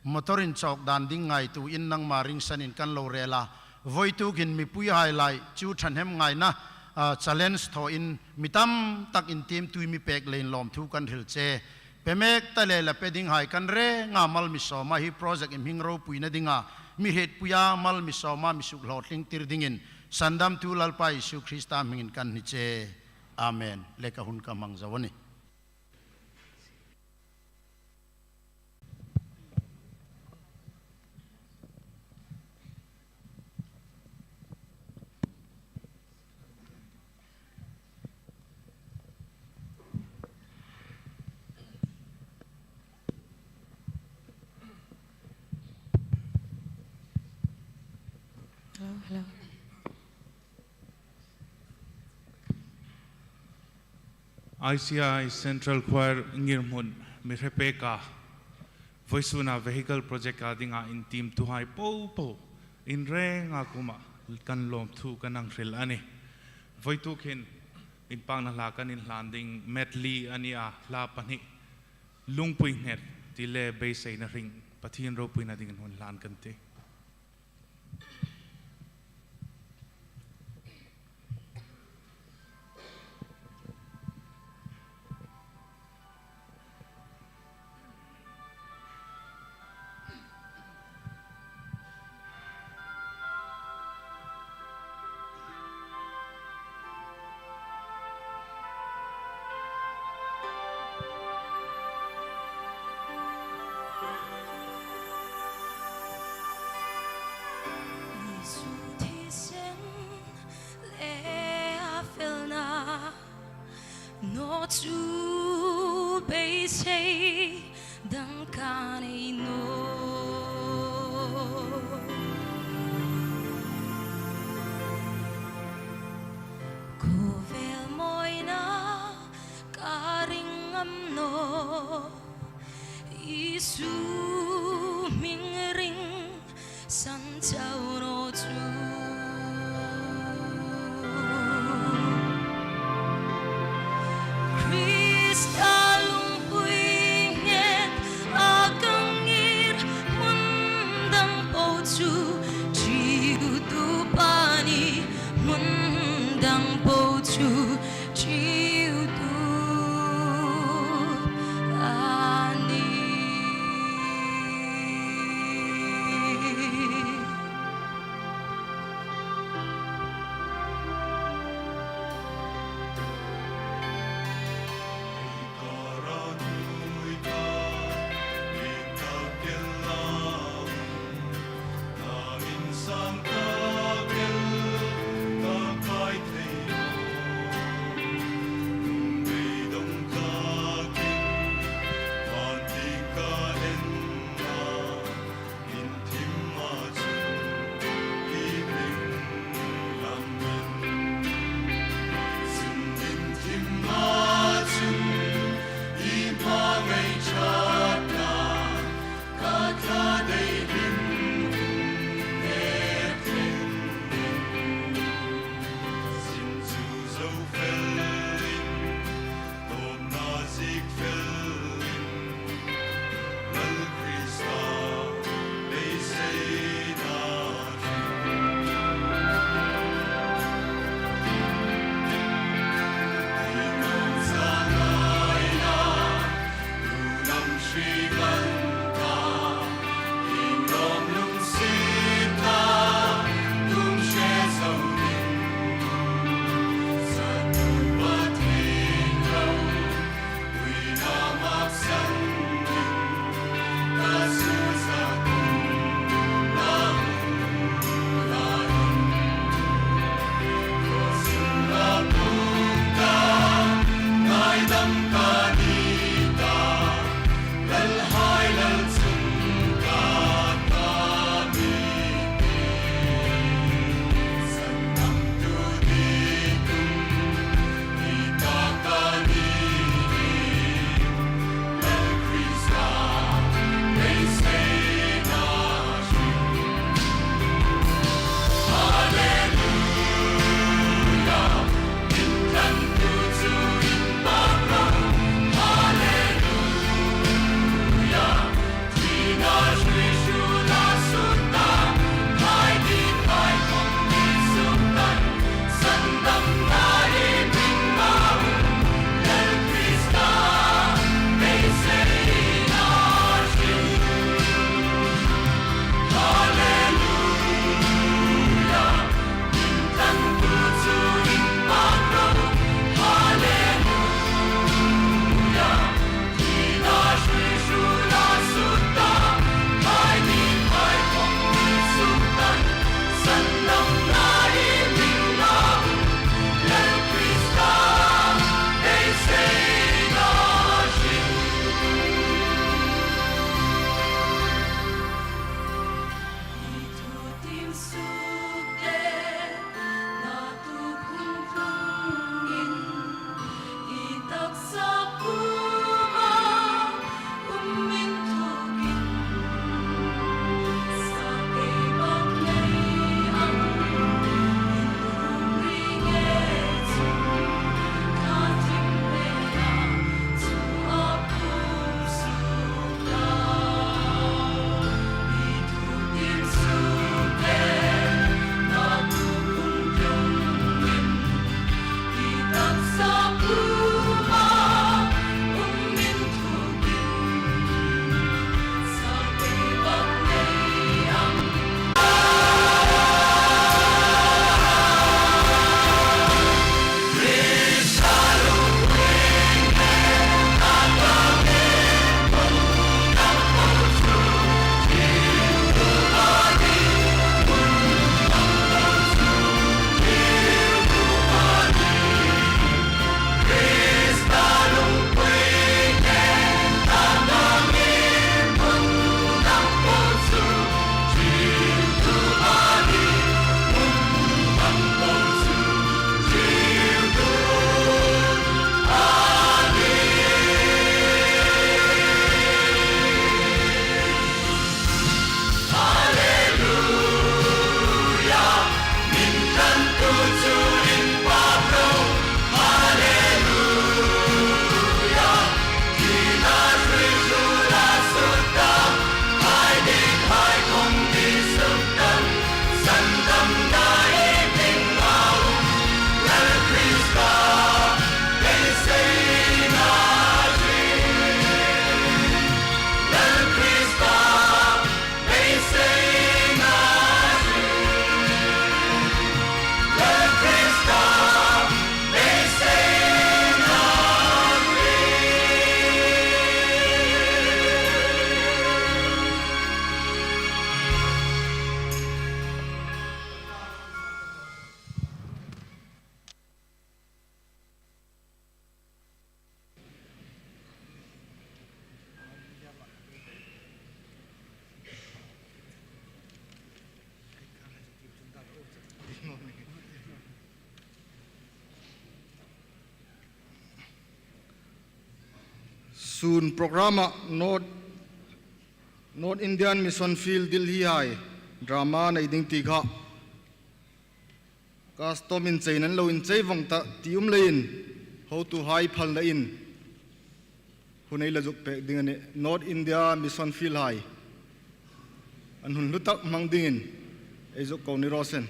motor inchawk dan ding ngaituoin nangma ringsanin kan lo rel a. Voitukin mipui hai lai chu ṭhahnem ngaina, a, challenge thawin mi tam tak intiemtu mi pek leiin lawmthu kan hril che. Pe mek ta le la pe ding hai kan renga mal mi sawma hi project hi hming ropuina dinga, mi hrietpuia mal mi sawma mi suk hlawtling tir dingin, sandamtu Lalpa Isu Krista hmingin kan hni che. Amen. Le ka hun ka hmang zo a nih. Hello, hello. I C I Central Choir ngirhmun mi hre peka, voisuna vehicle project a dinga intiemtuhai popo in renga kuoma kan lawmthu kan hang hril a nih. Voituk hin inpakna hla kan inhlan ding medley a ni a, hla pahni, Lungpui Nghet ti le Beiseina Hring, Pathien ropuina dingin hun hlan kan tih. Isu thisen le a felna, naw chu beisei dang ka nei nawh. Khawvel mawina ka ring ngam nawh, Isu hming ring san chau naw chu. Krista lungpui nghet a ka ngir hmun dang po chu, ṭiutu pa ni hmun dang po chu, ṭiutu a nih. Sun program-a North, North Indian Mission Field Delhi hai drama nei ding ti kha custom inchei nan lo inchei vong ta ti um leiin hotuhai phalnain hun ei la zuk pek ding a nih. North India Mission Field hai an hun hlu tak hmang dingin ei zuk ko ni raw se.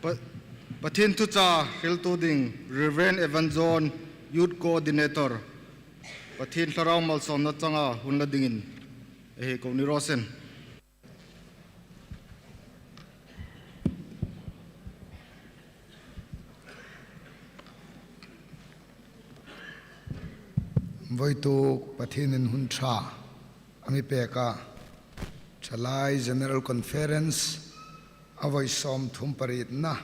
Pa-, Pathien thuchah hriltu ding Reverend Evan John, Youth Coordinator, Pathien Thlarau malsawmna changa hun la dingin, hei ko ni raw se. Vawituk Pathienin hun ṭha a mi pek a, Thalai General Conference a vawi sawmthum parietna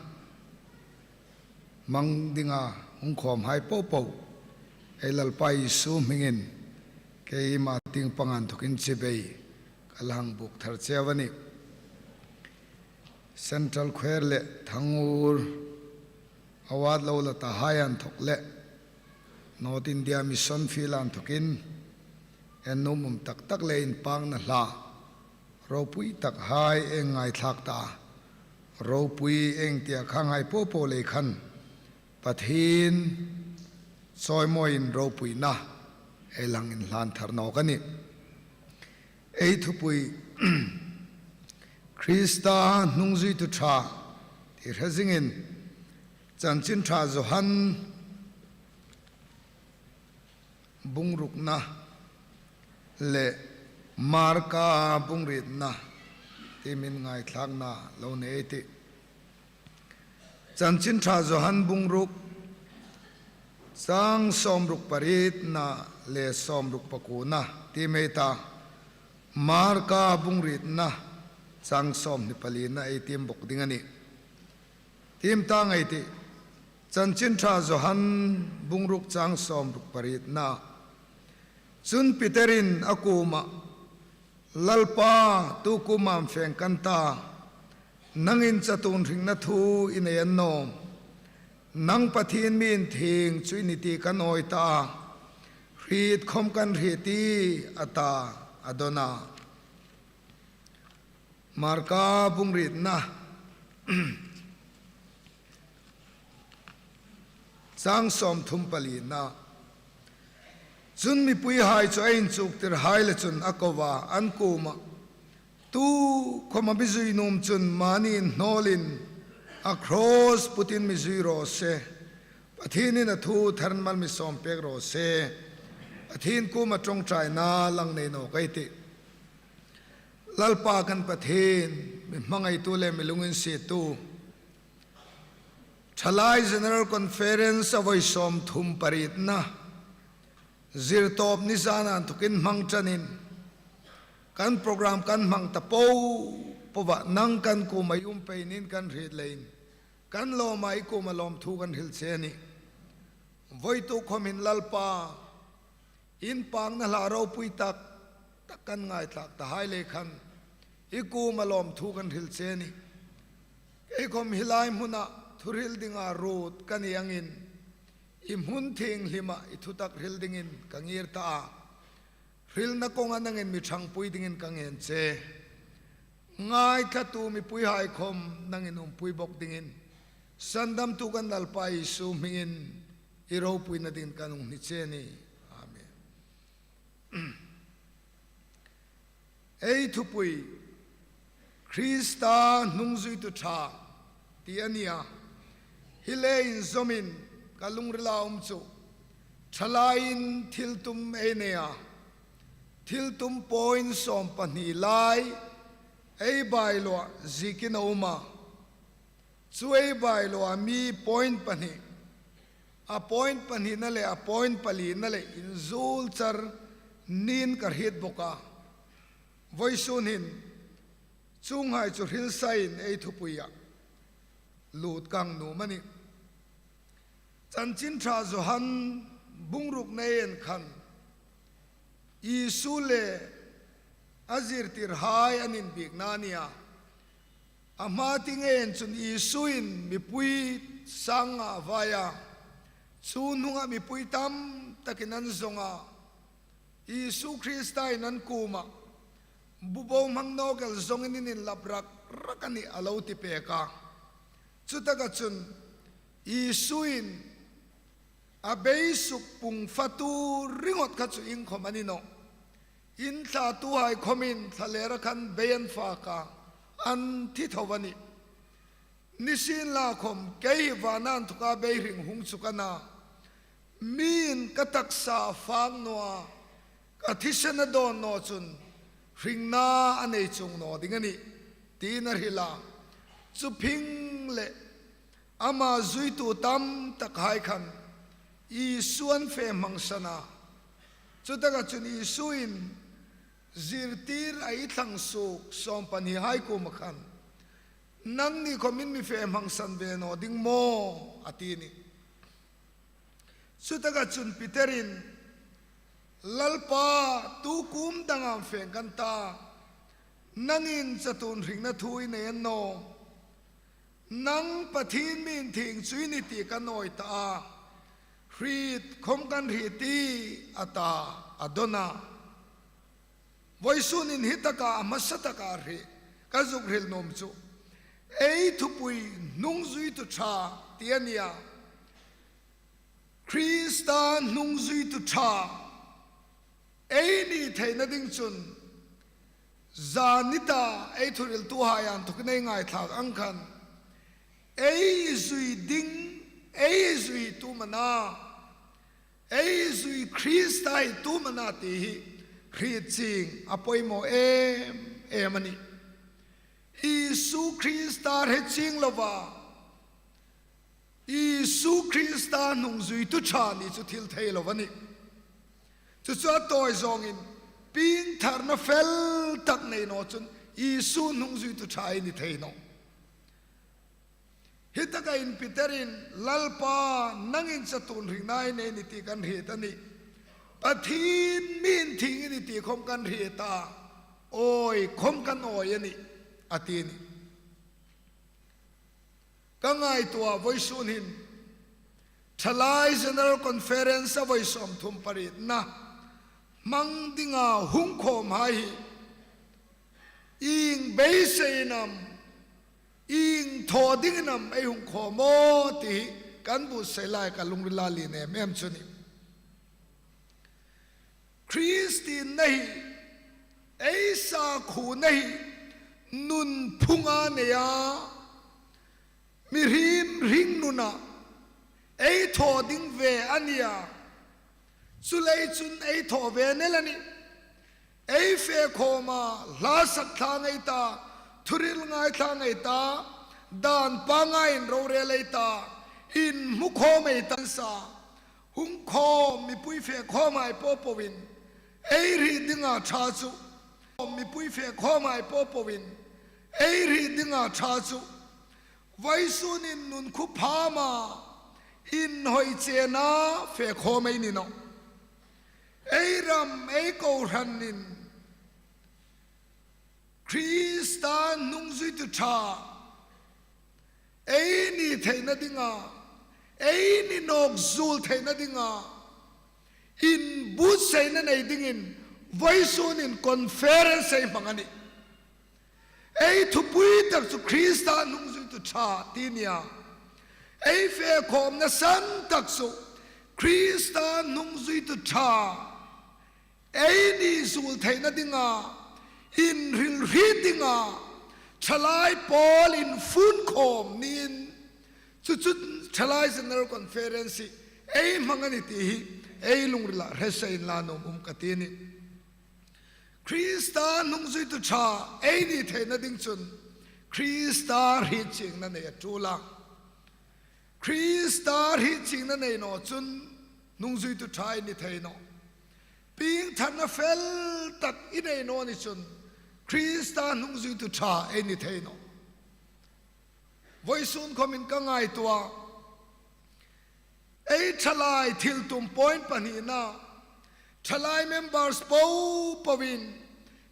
hmang dinga hung khawmhai popo ei Lalpa Isu hmingin keima tieng panga inthokin chibai ka la hang buk thar cheu a nih. Central Choir le Thangur Award lo la tahai inthok le North India Mission Field inthokin ei nuom um tak tak le inpakna hla ropui takhai ei ngaithlak ta, ropui ei ti a khanghai popo lei khan Pathien chawimawiin ropuina ei la hang inhlan thar nawk a nih. Ei thupui Krista hnungzuitu ṭha ti hre zingin Chanchin Ṭha Johan bung rukna le Marka bung rietna ti min ngaithlakna lo nei ei tih. Chanchin Ṭha Johan bung ruk chang sawmruk parietna le sawmruk pakuona ti mei ta, Marka bung rietna chang sawmhni palina ei tiem bok ding a nih. Tiem ta ngei ei tih. Chanchin Ṭha Johan bung ruk chang sawmruk parietna. Chun Peterin a kuomah, Lalpa, tu kuoma am fe kan ta? Nangin chatuon hringna thu i nei annawm. Nang Pathien mi inthieng chu i nih ti kan awi ta. Hriet khom kan hriet ie, a ta, a dawn a. Marka bung rietna chang sawmthum palina. Chun mipuihai chu a inchuktirhai le chun a ko a, an kuomah, Tu khoma mi zui nuom chun mani inhnawlin a cross putin mi zui raw se. Pathienin a thu thar mal mi sawm pek raw se. Pathien kuoma ṭawngṭaina lang nei nawk ei tih. Lalpa kan Pathien, mi hmangaitu le mi lunginsiettu, Thalai General Conference a vawi sawmthum parietna Zirtawp ni zana inthokin hmang ṭanin kan program kan hmang ta po poa nang kan kuoma um pei nin kan hriet leiin kan lawma i kuoma lawmthu kan hril che a nih. Vawituk khomin Lalpa, inpakna hla ropui tak tak kan ngaithlak tahai lei khan i kuoma lawmthu kan hril che a nih. Kei khom hi lai hmuna thuhril dinga ruot ka ni angin i hmun thienghlima i thutak hril dingin ka ngir ta a. Hrilna kawnga nangin mi ṭhangpui dingin ka ngen che. Ngaithlatu mipuihai khom nangin umpui bok dingin, Sandamtu kan Lalpa Isu hmingin i ropuina dingin kan hung ni che a nih. Amen. Ei thupui, Krista hnungzuitu ṭha ti a nih a. Hi le inzawmin ka lungrila um chu thalaiin thiltum ei nei a. Thiltum point sawm pahni lai ei bylaw-ah ziekin a um a. Chu ei bylaw-a mi point pahni, a point pahnina le a point palina le inzul char niin ka hriet bok a. Vawisun hin chuonghai chu hril sain ei thupuia lut ka nuom a nih. Chanchin Ṭha Johan bung rukna ei en khan Isu le a zirtirhai an inbiekna a nih a. A hma tieng ei en chun Isuin mipui sanga a vai a. Chu hnunga mipui tam takin an zawng a. Isu Krista'n an kuoma bu bo hmang nawk el zawngin in inlap rak rak a nih a lo ti pek a. Chutaka chun Isuin a beisuk pung fatu ringawt kha chu iengkhom a ni nawh. In thlatuhai khomin thlalera khan bei an fak a, an thi tho a nih. Nisienlakhawm kei hi vana inthoka beihring hung chu ka na. Mi'n ka taksa fak naw a, ka thisen a dawn naw chun hringna a nei chuong naw ding a nih, tiin a hril a. Chu phingleh ama zuitu tam takhai khan Isu an fe hmangsan a. Chutaka chun Isu'n zirtir a ithlang suok sawm pahnihai kuoma khan, "Nangni khawmin mi fe hmangsan ve naw ding maw?" a ti a nih. Chutaka chun Peterin, "Lalpa, tu kum dang am feng kan ta, nangin chatuon hringna thu i nei a ni naw. Nang Pathien mi inthieng chu i nih ti kan awi ta a, hriet khawm kan hriet ie," a ta, a dawn a. Vawisunin hi taka a hmasa taka hre, ka zuk hril nuom chu, ei thupui hnungzuitu ṭha ti a nih a. Krista hnungzuitu ṭha ei ni theina ding chun, zan ni ta ei thuhriltuhai inthawkin ei ngaithlak ang khan, ei zui ding, ei zui tu am a na, ei zui Krista hi tu am a na ti hi hriet chieng a poimaw em em a nih. Isu Krista hre chieng lova, Isu Krista hnungzuitu ṭha ni chu thil thei lo a nih. Chu chu a tawi zawngin piengtharna fel tak nei naw chun Isu hnungzuitu ṭha ei ni thei nawh. Hi taka hin Peterin, "Lalpa, nangin chatuon hringna i nei a nih ti kan hriet a nih. Pathien mi inthieng i nih ti khawm kan hriet a, awi khawm kan awi a nih," a ti a nih. Ka ngaituo a, vawisun hin Thalai General Conference a vawi sawmthum parietna hmang dinga hung khawmhai hi ieng beiseiin am, ieng thaw dingin am ei hung khawm aw ti hi kan buotsai lai ka lungrila lien em em chu a nih. Kristien hi, ei sakhuona hi, nunphunga nei a, mihriem hringnuna ei thaw ding ve a nih a. Chuleiin chun ei thaw ve el a nih. Ei fe khawma, hla sak thlang ei ta, thuhril ngaithla ei ta, dan pangngai inrorel ei ta, inhmu khawm ei ta sa. Hung khawm mipui fe khawmhai popoin ei hriet dinga ṭha chu, mipui fe khawmhai popoin ei hriet dinga ṭha chu, vawisunin nun khuo phama inhawi chena fe khawm ei ni nawh. Ei ram, ei kohranin Krista hnungzuitu ṭha ei ni theina dinga, ei ni nawk zuol theina dinga, inbuotsaina nei dingin vawisunin conference ei hmang a nih. Ei thupui tak chu Krista hnungzuitu ṭha ti a nih a. Ei fe khawmna san tak chu Krista hnungzuitu ṭha ei ni zuol theina dinga, inhrilhriet dinga, Thalai Paul infuon khawm niin, chu chu Thalai General Conference hi ei hmang a nih ti hi ei lungrila hre sa inla nuom um ka ti a nih. Krista hnungzuitu ṭha ei ni theina ding chun Krista hriet chiengna nei a ṭul a. Krista hriet chiengna nei naw chun hnungzuitu ṭha ei ni thei nawh. Piengtharna fel tak i nei naw ni chun Krista hnungzuitu ṭha ei ni thei nawh. Vawisun khawmin ka ngaituo a, ei thalai thiltum point pahnina, thalai members popoin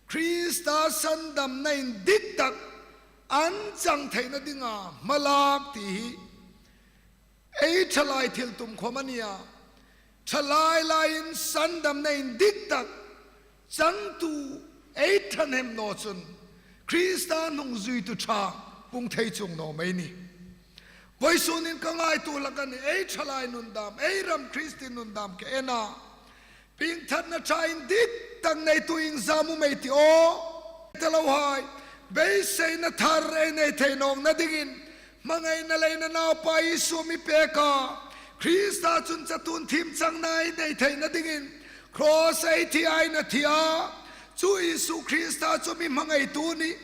Krista sandamna indik tak an chang theina dinga hmalak ti hi ei thalai thiltum khawm a nih a. Thalai laiin sandamna indik tak changtu ei ṭhahnem naw chun Krista hnungzuitu ṭha pung thei chuong naw mei a nih. Vawisunin ka ngaituo hlak a nih, ei thalai nun dam, ei ram Kristien nun dam ka en a, piengtharna ṭha indik tak neitu iengzat am ei ti aw? Ei ta lo hai, beiseina thar ei nei thei nawkna dingin Hmangaina leiin a Naupa Isu mi pek a, Krista chun chatuon thiem changna ei nei theina dingin cross-a ei thi a, ei thi a. Chu Isu Krista chu mi hmangaitu a nih.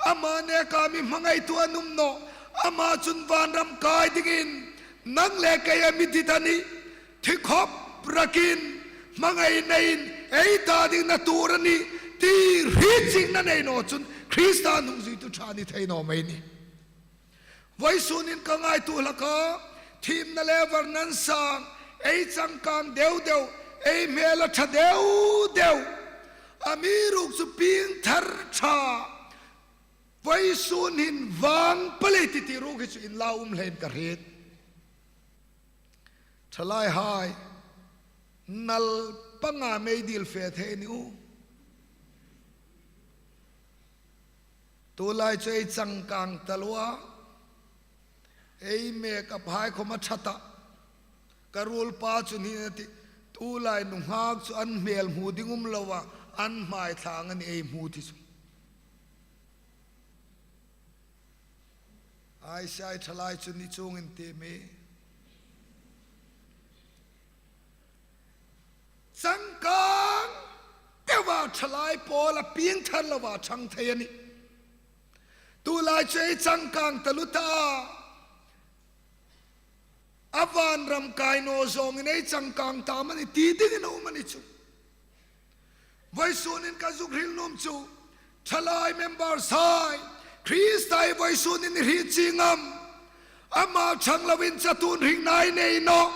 Ama neka mi hmangaitu an um nawh. Ama chun vanram kai dingin nang le kei a mi dit a nih. Thi khawp rakin hmangainain ei ta ding a na tuor a nih ti hriet chiengna nei naw chun Krista nungzuitu ṭha ni thei naw mei a nih. Vawisunin ka ngaituo hlak a, thiemna le varnan sang, ei changkang deu deu, ei hmel a ṭha deu deu. Amiruokchu piengthar ṭha, vawisun hin vang pal ei tih ti ruok hi chu inlau um leiin ka hriet. Ṭhalaihai, nal panga mei dil fe thei ni u. Tulai chu ei changkang taluo a, ei makeup hai khawm a ṭha ta. Ka ruolpa chun hi a tih, tulai nunghak chu an hmel hmu ding um lo a, an hmai thlang a nih ei hmu ti chu. Aisiai ṭhalai chu ni chungin ti mi. Changkang teua ṭhalai pawl a piengthar loa ṭhang thei a nih. Tulai chu ei changkang taluo ta. A vanram kai naw zawngin ei changkang ta am a nih ti dingin a um a ni chu. Vawisunin ka zuk hril nuom chu, ṭhalai member hai, Krista hi vawisunin i hriet chieng am? Ama ṭhang loin chatuon hringna ei nei nawh.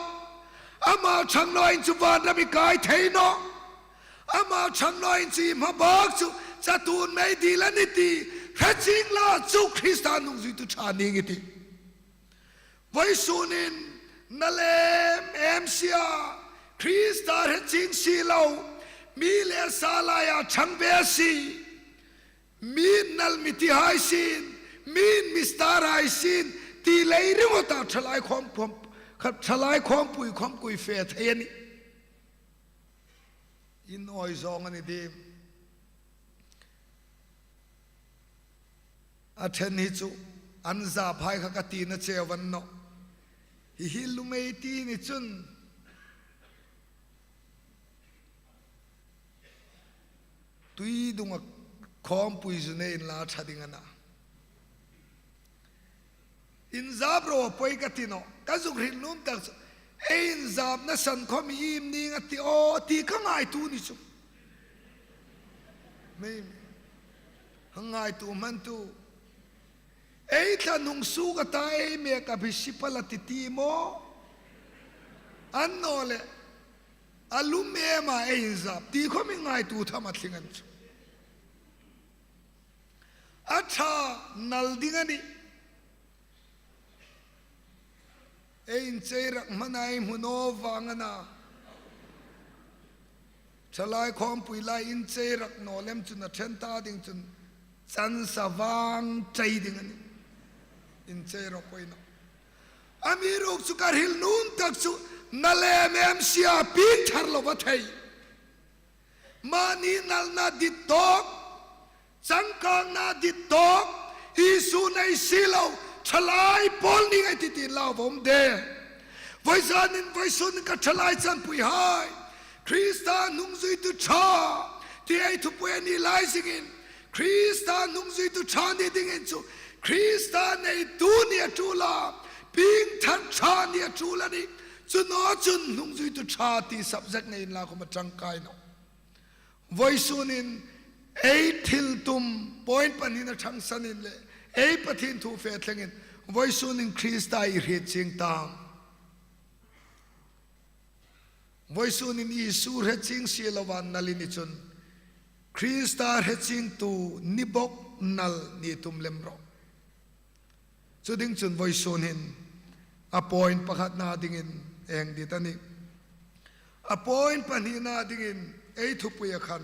Ama ṭhang loin chu vanram i kai thei nawh. Ama ṭhang loin chu i hmabak chu chatuon mei dil a nih ti hre chieng la chu Krista nungzuitu ṭha ning i tih. Vawisunin nal em em si a, Krista hre chieng si lo, mi le sa laia ṭhang ve si, mi nal mi ti hai sien, mi mi star hai sien, ti lei ringawta ṭhalai khawm, khawm, khat ṭhalai khawmpui, khawmpui fe thei a nih. Inhawi zawng a ni dim. A ṭhen hi chu, an zap hai kha ka tina cheu a ni nawh. Hi hi lum ei ti ni chun, tui dunga khawmpui zu nei inla ṭha ding a na. Inzap ro a poi ka ti nawh. Ka zuk hril nuom tak chu, ei inzapna san khawm hi iem ning a ti aw ti ka ngaituo ni chu. Mei, a ngaituo hmantu. Ei thla hung suok a ta, ei makeup hi si pal a ti ti maw? Annawleh, a lum em a ei inzap ti khawm i ngaituo tham a tling a ni chu. A ṭha nal ding a nih. Ei inchei rak hmana ei hmu naw vang a na. Ṭhalai khawmpui lai inchei rak naw lem chun a ṭhen ta ding chun chance a vang ṭei ding a nih. Inchei rak poi naw. Amiruokchu ka hril nuom tak chu nal em em si a piengthar lo va thei. Mani nalna dit tawk, changkangna dit tawk, Isu nei si lo, ṭhalai pawl ning ei ti ti lau vawm de. Vawizanin vawisunin ka ṭhalai chanpuihai, Krista nungzuitu ṭha, ti ei thupui a ni lai zingin, Krista nungzuitu ṭha ni dingin chu, Krista neitu ni a ṭul a, piengthar ṭha ni a ṭul a nih, chu naw chun nungzuitu ṭha ti subject nei inla khawm a ṭangkai nawh. Vawisunin ei thil tum point pahni a ṭhangsanin le ei Pathien thu fe thlengin vawisunin Krista i hriet chieng tang. Vawisunin Isu hre chieng si loa nal i ni chun Krista hre chiengtu ni bawk nal ni tum lem rawh. Chu ding chun vawisun hin a point pakhatna dingin ei hang dit a nih. A point pahnina dingin ei thupuia khan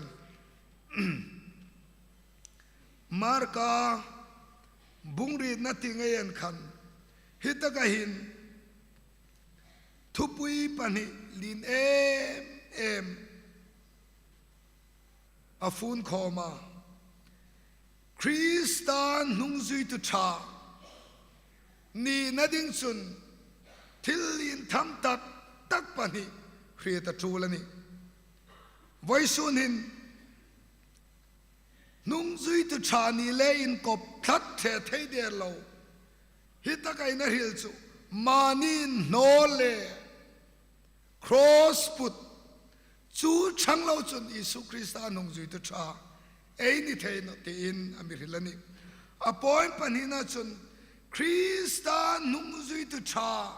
Marka bung rietna tieng ei en khan hi taka hin thupui pahni lien em em a fun khawm a. Krista nungzuitu ṭha. nina ding chun thil intham tak tak pahni hriet a tul a nih. Vawisun hin hnungzuitu ṭha ni le inkop tlat ṭhe thei der lo hi taka ei hril chu mani inhnawl le cross put chu ṭhang lo chun Isu Krista hnungzuitu ṭha ei ni thei naw tiin a mi hril a nih. A point pahnina chun Krista hnungzuitu ṭha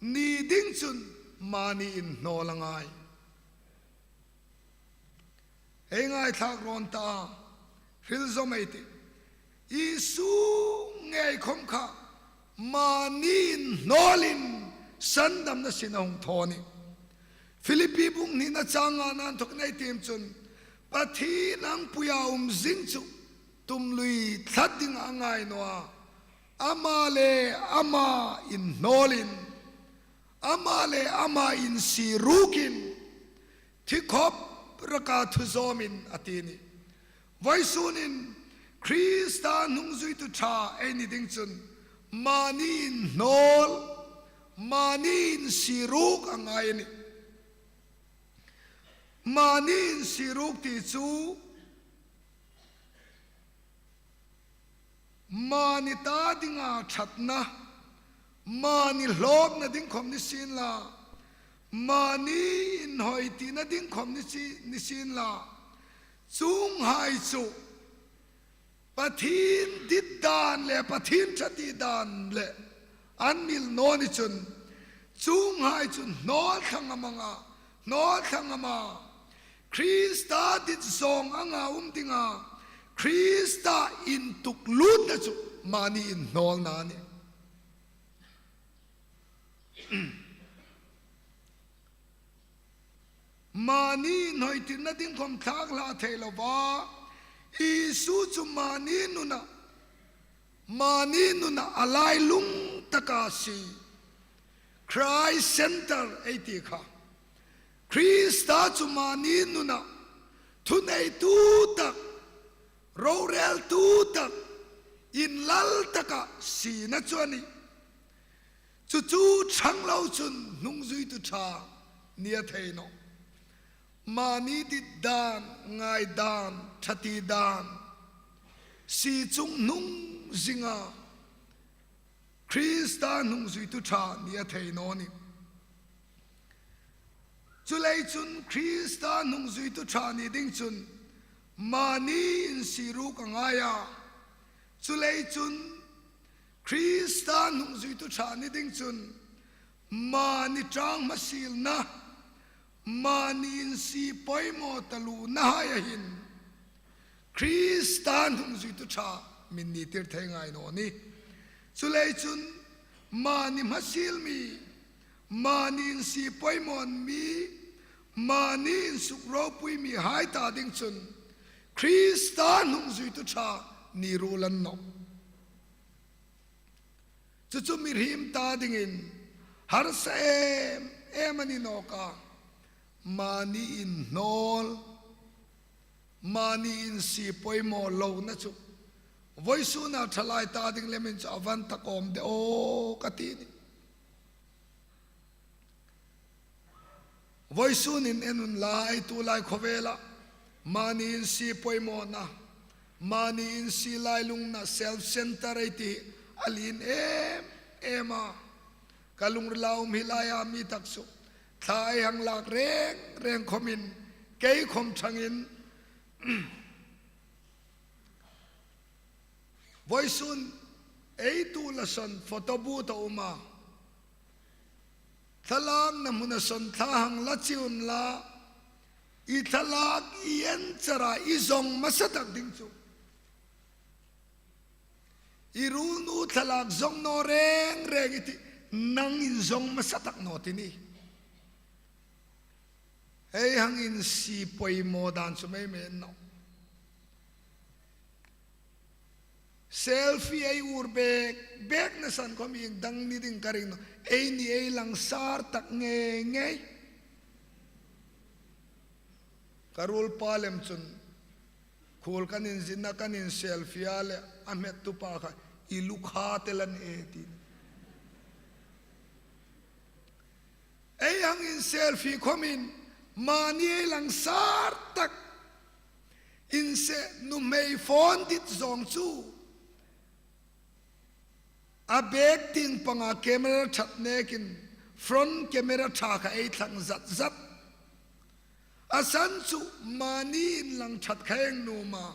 ni ding chun mani inhnawl a ngai. Ei ngaithlak rawn ta, hril zawm ei tih. Isu ngei khom kha mani inhnawlin sandamna sin a hung thaw a nih. Philippi bung hnina chang ngana inthokin ei tiem chun Pathien angpuia um zing chu tumlui tlat ding a ngai naw a. Ama le ama inhnawlin, ama le ama insirukin, thi khop raka thu zawmin a ti a nih. Vawisunin Krista hnungzuitu ṭha ei ni ding chun mani inhnawl, mani insiruk a ngai a nih. Mani insiruk ti chu mani ta dinga ṭhatna, mani hlawkna ding khom ni sien la, mani inhawi tina ding khom ni si, ni sien la, chuonghai chu Pathien dit dan le Pathien ṭha ti dan le an mil naw ni chun, chuonghai chu hnawl thlang am ang a, hnawl thlang am a, Krista dit zawng anga um dinga, Krista intuklutna chu mani inhnawlna a nih. Mani inhawi tina ding khom thlak hla thei lova, Isu chu mani nuna, mani nuna a lailung taka si. Christ center ei ti kha. Krista chu mani nuna, thuneitu tak, roreltu tak, inlal taka sina chu a nih. Chu chu ṭhang lo chun hnungzuitu ṭha ni a thei naw. Mani dit dan, ngai dan, ṭha ti dan, si chungnung zinga Krista hnungzuitu ṭha ni a thei naw a nih. Chuleiin chun Krista hnungzuitu ṭha ni ding chun mani insiruk a ngai a. Chuleiin chun Krista hnungzuitu ṭha ni ding chun mani ṭang hmasilna, mani insi poimaw taluonahai a hin Krista hnungzuitu ṭha min ni tir thei ngai naw a nih. Chuleiin chun mani hmasil mi, mani insi poimaw mi, mani insuk ropui mihai ta ding chun Krista hnungzuitu ṭha ni ruol a ni nawh. Chu chu mihriem ta dingin harsa em em a ni nawk a. Mani inhnawl, mani insi poimaw lona chu vawisuna thalai ta ding lemin chu a va intak awm de aw ka ti a nih. Vawisunin en unla, ei tulai khawvela mani insi poimawna, mani insi lailungna, self center ei ti a lien em em a. Ka lungrila um hi laia mi tak chu thla ei hang lak reng reng khomin, kei khom thangin vawisun ei tu la sawn photo booth a um a. Thlalakna hmuna sawn thla hang la chi unla, i thlalak i en chara i zawng hmasa tak ding chu. I ruolnu thlalak zawng naw reng reng i ti, nangin zawng hmasa tak naw ti ni. Ei hang insi poimaw dan chu mei mei a ni nawh. Selfie ei ur bek bek na san khom ieng dang ni ding ka ring nawh. Eini ei langsar tak ngei ngei. Ka ruolpa lem chun khuol kan inzinna kan inselfie a le a hmettupa kha i lu kha tel a ni e ti. Ang in selfie khomin mani ei langsar tak. Inse nuhmei phone dit zawng chu a bag tieng panga camera ṭhat nekin front camera ṭha kha ei thlang zat zat. A san chu mani inlang ṭhat kha ei nuom a.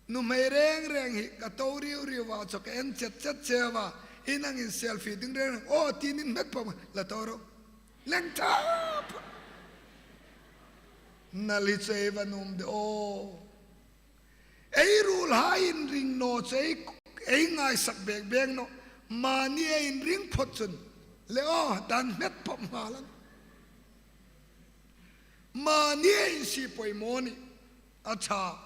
Nuhmei reng reng hi ka to riu riu a, chu ka en chet chet cheu a. In ang in selfie ding reng reng. Aw, tiin in hmet pawm la to ro. Leng ṭha. Nal hi chu ei va nuom de aw. Ei ruolhai inring naw chu ei, ei ngaisak bek bek naw. Mani ei inring phawt chun. Le aw, dan hmet pawm nghal a nih. Mani ei insi poimaw ni. A ṭha.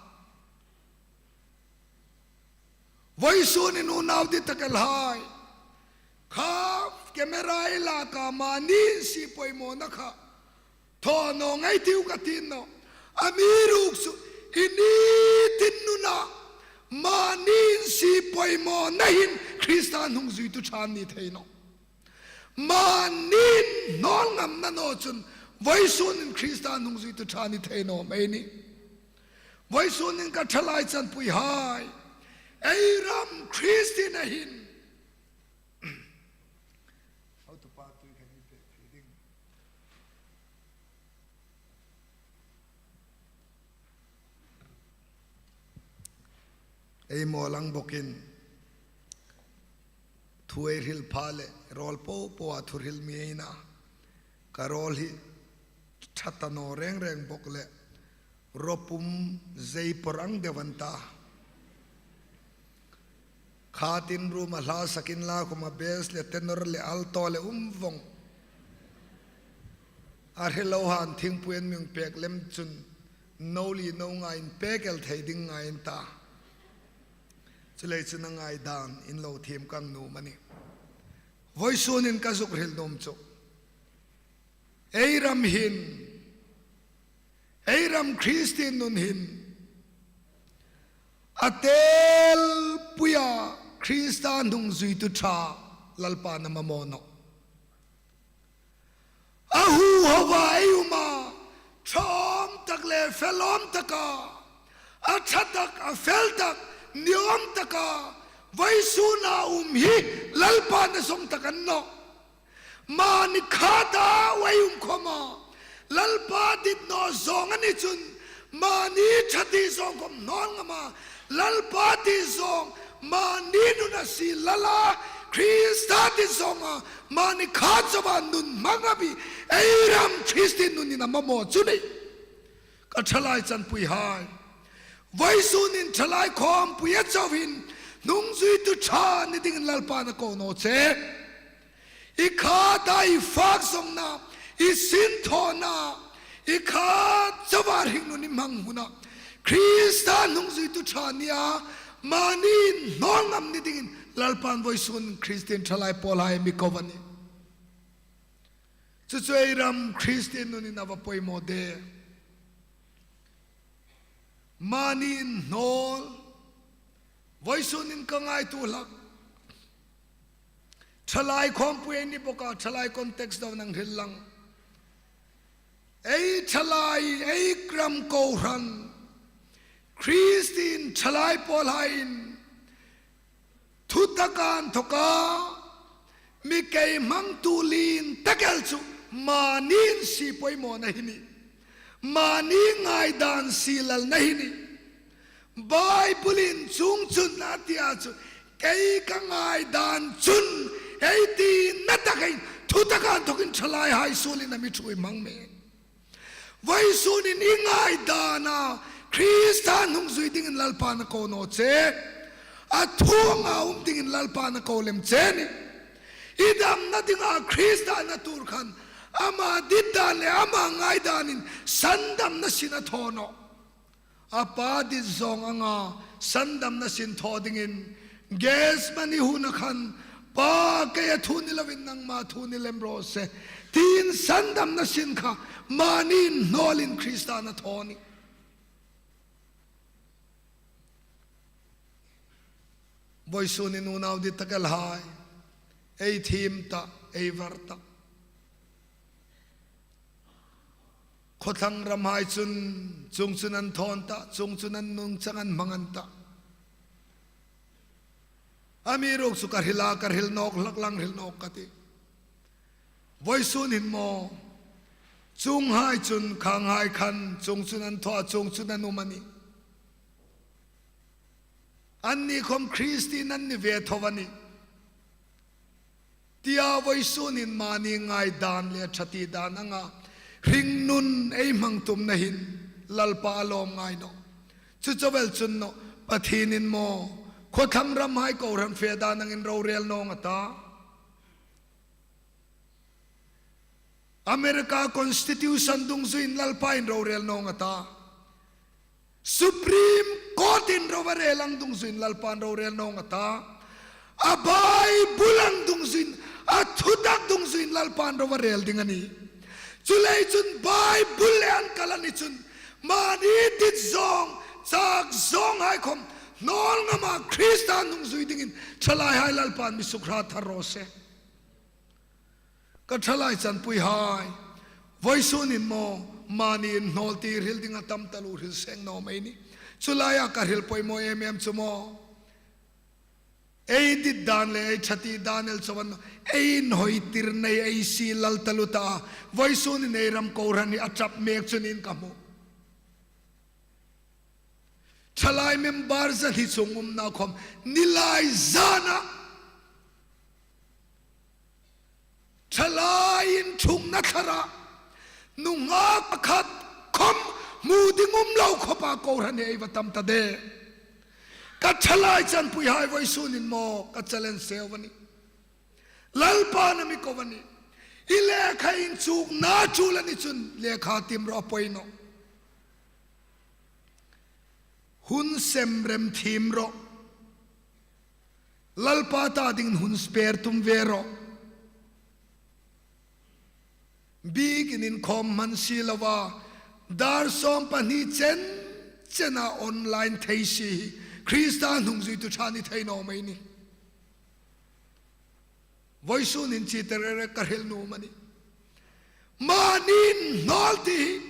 Vawisun in unau dit tak el hai. Kha camera ei lak a, mani insi poimawna kha thaw naw ngei ei tiu ka ti naw. Amiruokchu i nitin nuna mani insi poimawna hin Krista nungzuitu ṭha ni thei naw. Mani inhnawlngamna naw chun vawisun in Krista nungzuitu ṭha ni thei naw mei ni. Vawisun in ka ṭhalai chanpuihai, ei ram Kristien a hin. Hotupa tui kan mi pek thei ding. Ei mawl ang bawkin thu ei hril pha le rawl po po a thu hril mi ei na. Ka rawl hi ṭha ta naw reng reng bawk le rawpum zei por ang deu an ta. Khatin room a hla sakin la khawma bass le tenor le alto le um vawng. A hre lo han thingpui an mi hung pek lem chun no li no nga in pek el thei ding ngai an ta. Chuleiin chun a ngai dan in lo thiem ka nuom a nih. Vawisun in ka zuk hril nuom chu ei ram hin, ei ram Kristien nun hin a telpuia Krista nungzuitu ṭha Lalpan a mamaw nawh. A huhova ei um a, ṭhawm tak le felawm taka, a ṭha tak, a fel tak, ni awm taka, vawisuna um hi Lalpan a zawng tak a ni nawh. Mani khata ei um khawma Lalpa dit naw zawng a ni chun, mani ṭha ti zawng khawm hnawl ngam a, Lalpa ti zawng, mani nun a si lala, Krista ti zawnga mani kha chauha nun hmang a mi ei ram Kristien nun in a mamaw chu a nih. Ka ṭhalai chanpuihai, vawisun in ṭhalai khawmpui a chauh hin nungzuitu ṭha ni dingin Lalpan a ko naw che. I khata i fak zawngna, i sinthawna, i kha chauha hringnun i hmang huna Krista nungzuitu ṭha nia, mani inhnawl ngam ni dingin Lalpan vawisun Kristien ṭhalai pawlhai a mi ko a nih. Chu chu ei ram Kristien nun in a va poimaw de. Mani inhnawl, vawisun in ka ngaituo hlak. Ṭhalai khawmpui ei ni bawk a, ṭhalai context dawng nang hril lang. Ei ṭhalai, ei ram kohran, Kristien ṭhalai pawlhaiin thutaka inthawka mi keihmangtu lien tak el chu mani insi poimawna hi a nih. Mani ngaidan si lalna hi a nih. Bible-in chuong chun a ti a chu, kei ka ngaidan chun, ei tina takin thutaka inthawkin ṭhalaihai suolin a mi ṭhuoi hmang mei. Vawisun in i ngaidana Krista nungzui dingin Lalpan a ko naw che. A thuong a um dingin Lalpan a ko lem che a nih. I damna dinga Krista a na tuor khan ama ditdan le ama ngaidanin sandamna sin a thaw nawh. A Pa dit zawng anga sandamna sin thaw dingin, Gethsemane huna khan, Pa, keia thu ni lovin nangma thu ni lem raw se, tiin sandamna sin kha mani inhnawlin Krista a na thaw a nih. Vawisun in unau dit tak el hai, ei thiem ta, ei var ta. Khawthlang ramhai chun, chuong chun an thaw an ta, chuong chun an nungchang an hmang an ta. Amiruokchu ka hril a, ka hril nawk hlak lang hril nawk ka tih. Vawisun hin maw, chuonghai chun, khanghai khan, chuong chun an thaw a, chuong chun an um a nih. Anni khom Kristien an ni ve tho a nih. Tia vawisun hin mani ngaidan le ṭha ti dan anga hringnun ei hmang tumna hin Lalpa a lawm ngai nawh. Chu chauh el chun nawh, Pathienin maw, khawthlang ramhai kohran fe dan angin rorel naw ning a ta. America Constitution dungzuiin Lalpa'n rorel naw ning a ta. Supreme Court-in ro va rel ang dungzuiin Lalpa'n rorel naw ning a ta. A Bible ang dungzuiin, a thutak dungzuiin Lalpa'n ro va rel ding a nih. Chuleiin chun Bible le an kal a ni chun, mani dit zawng, chak zawnghai khom, hnawl ngama Krista hnung zui dingin, ṭhalaihai Lalpa'n mi suk hrat thar raw se. Ka ṭhalai chanpuihai, vawisun hin maw, mani inhnawl ti hril ding a tam taluo, hril seng naw mei nih. Chu laia ka hril poimaw em em chu maw, ei dit dan le ei ṭha ti dan el chauh an, ei inhawi tir nei ei sie lal taluo ta. Vawisun hin ei ram kohran hi a ṭap mek chu niin ka hmu. Ṭhalai member zahni chuong umna khom, nilai zana ṭhalai inṭhungna thara nunghak pakhat khom hmu ding um lo khawpa kohran hi ei va tam ta de. Ka ṭhalai chanpuihai, vawisun hin maw, ka challenge seu a nih. Lalpa'n a mi ko a nih. I lekha inchukna tul a ni chun lekha tiem rawh, a poi nawh. Hun sem rem thiem rawh. Lalpa ta dingin hun spare tum ve rawh. Biekin inkhawm hmang si loa, dar sawm pahni chen chena online thei si hi Krista hnung zuitu ṭha ni thei naw mei nih. Vawisun hin chite rere ka hril nuom a nih. Mani inhnawl ti hi,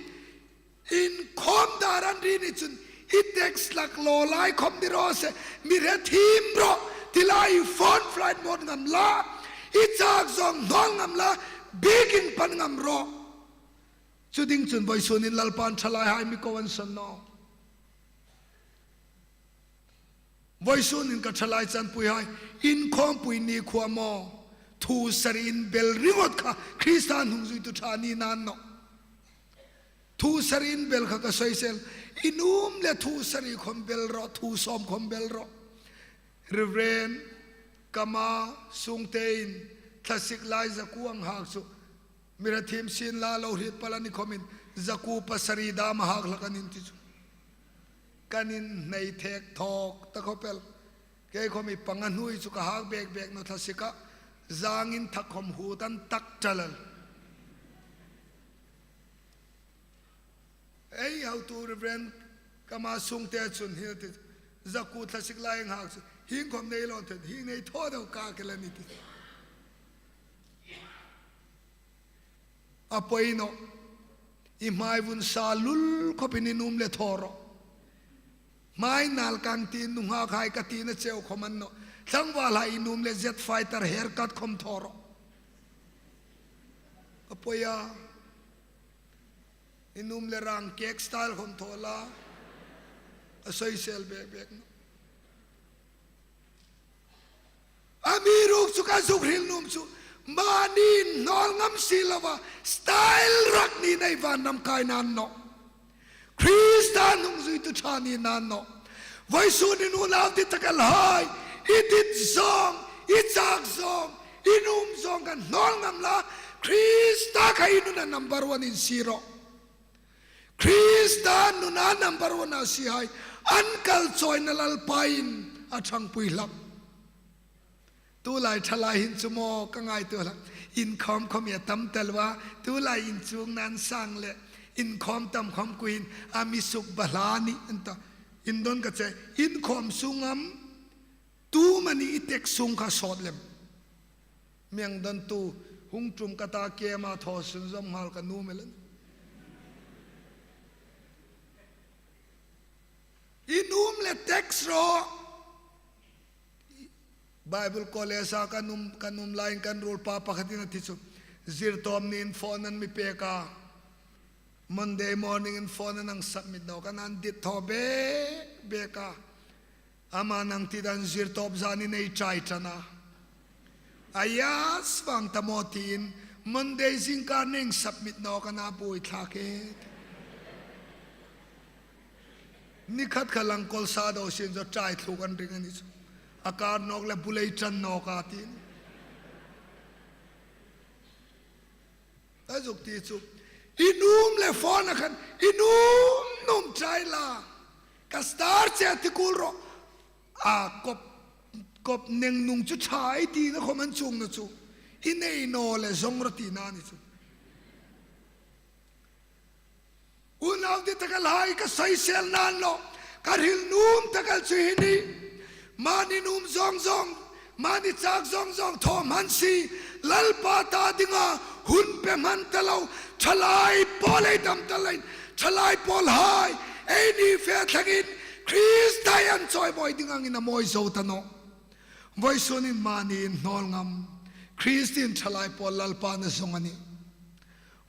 inkhawm dar an ri ni chun, i text hlak lo lai khom ni raw se, mi hre thiem rawh, ti lai, i phone flight mode ngam la, i chak zawng hnawl ngam la, biekin pan ngam rawh. Chu ding chun vawisun hin Lalpa'n ṭhalaihai mi ko an san nawh. Vawisun hin ka ṭhalai chanpuihai, inkhawmpui ni khuo maw, thu sari inbel ringawt kha Krista hnung zuitu ṭha ni naw ning nawh. Thu sari inbel kha ka soisel, i nuom le thu sari khom bel rawh, thu sawm khom bel rawh. Reverend Kama Sungte in thlasik lai zakuo ang hak chu, mi hre thiem sien la lo hriet pal a ni khomin, zakuo pasari dam a hak hlak an ti chu. Kan innei thek thawk ta khawp el. Kei khom i panga hnuoi chu ka hak bek bek nawh, thlasika zangin thak khom hut an tak ṭalal. Ei hotu Reverend Kama Sungte chun hi ti, zakuo thlasik lai ang hak chu, hieng khom nei lo thei, hieng nei thaw deu ka ke la ni ti. A poi nawh, i hmai vun sa lul khopin i nuom le thaw rawh. Hmai nal kang ti nunghakhai ka tina cheu khom a ni nawh. Tlangvalhai i nuom le jet fighter haircut khom thaw rawh. A poi a, i nuom le rang kek style khom thaw la. A soisel bek bek nawh. Amiruokchu ka zuk hril nuom chu, mani inhnawl ngam si loa, style rak ni nei vanram kai naw ning nawh. Krista hnung zuitu ṭha ni naw ning nawh. Vawisun hin unau dittakhai, i dit zawng, i chak zawng, i nuom zawng khan hnawl ngam la, Krista kha i nuna number one in sie rawh. Krista nuna number one a siehai an kalchawina Lalpa'n a ṭhangpui hlak. Tulai ṭhalai hin chu maw ka ngaituo hlak. Inkhawm khom a tam ta loa, tulai inchukna an sang le, inkhawm tam khom kuoin a mi suk ba hla ni an ta. Indon ka che, inkhawm sung am, tu mani i text sung kha sawt lem. Miang don tu, hung tum ka ta, kema thaw sunzawm nghal ka nuom el a nih. text ro. Bible college-a kan um, kan um laiin kan ruolpa pakhatin a ti chu, zirtawp niin phone an mi pek a. Monday morning-in phone an hang submit nawk a, an dit thaw bek bek a. Ama nang ti dan zirtawp zanin ei try ṭan a. A yas vang ta maw tiin Monday zingkar ning submit nawk a, a buoi thlak e. Ni khat kha lang kol sa do sin zo try thluk an ring a ni chu. A kar nawk le bu lei ṭan nawk a tiin. A zuk ti chu, i nuom le phone-a khan, i nuom nuom try la. Ka star che ti kul ro. A kop, kop neng nung chu ṭha ei tina khom an chuong naw chu. I nei naw le zong ro tina ni chu. Unau dittak el hai, ka soisel nan lo, ka hril nuom tak el chu hi ni. Mani nuom zawng zawng, mani chak zawng zawng thaw hman si, Lalpa ta dinga hun pe hman ta lo, thalai pawl ei dam ta leiin, thalai pawl hai, eini fe thlangin, Krista an chawimawi ding angin a mawi zo ta nawh. Vawisun hin mani inhnawlngam, Kristin thalai pawl Lalpan a zawng a nih.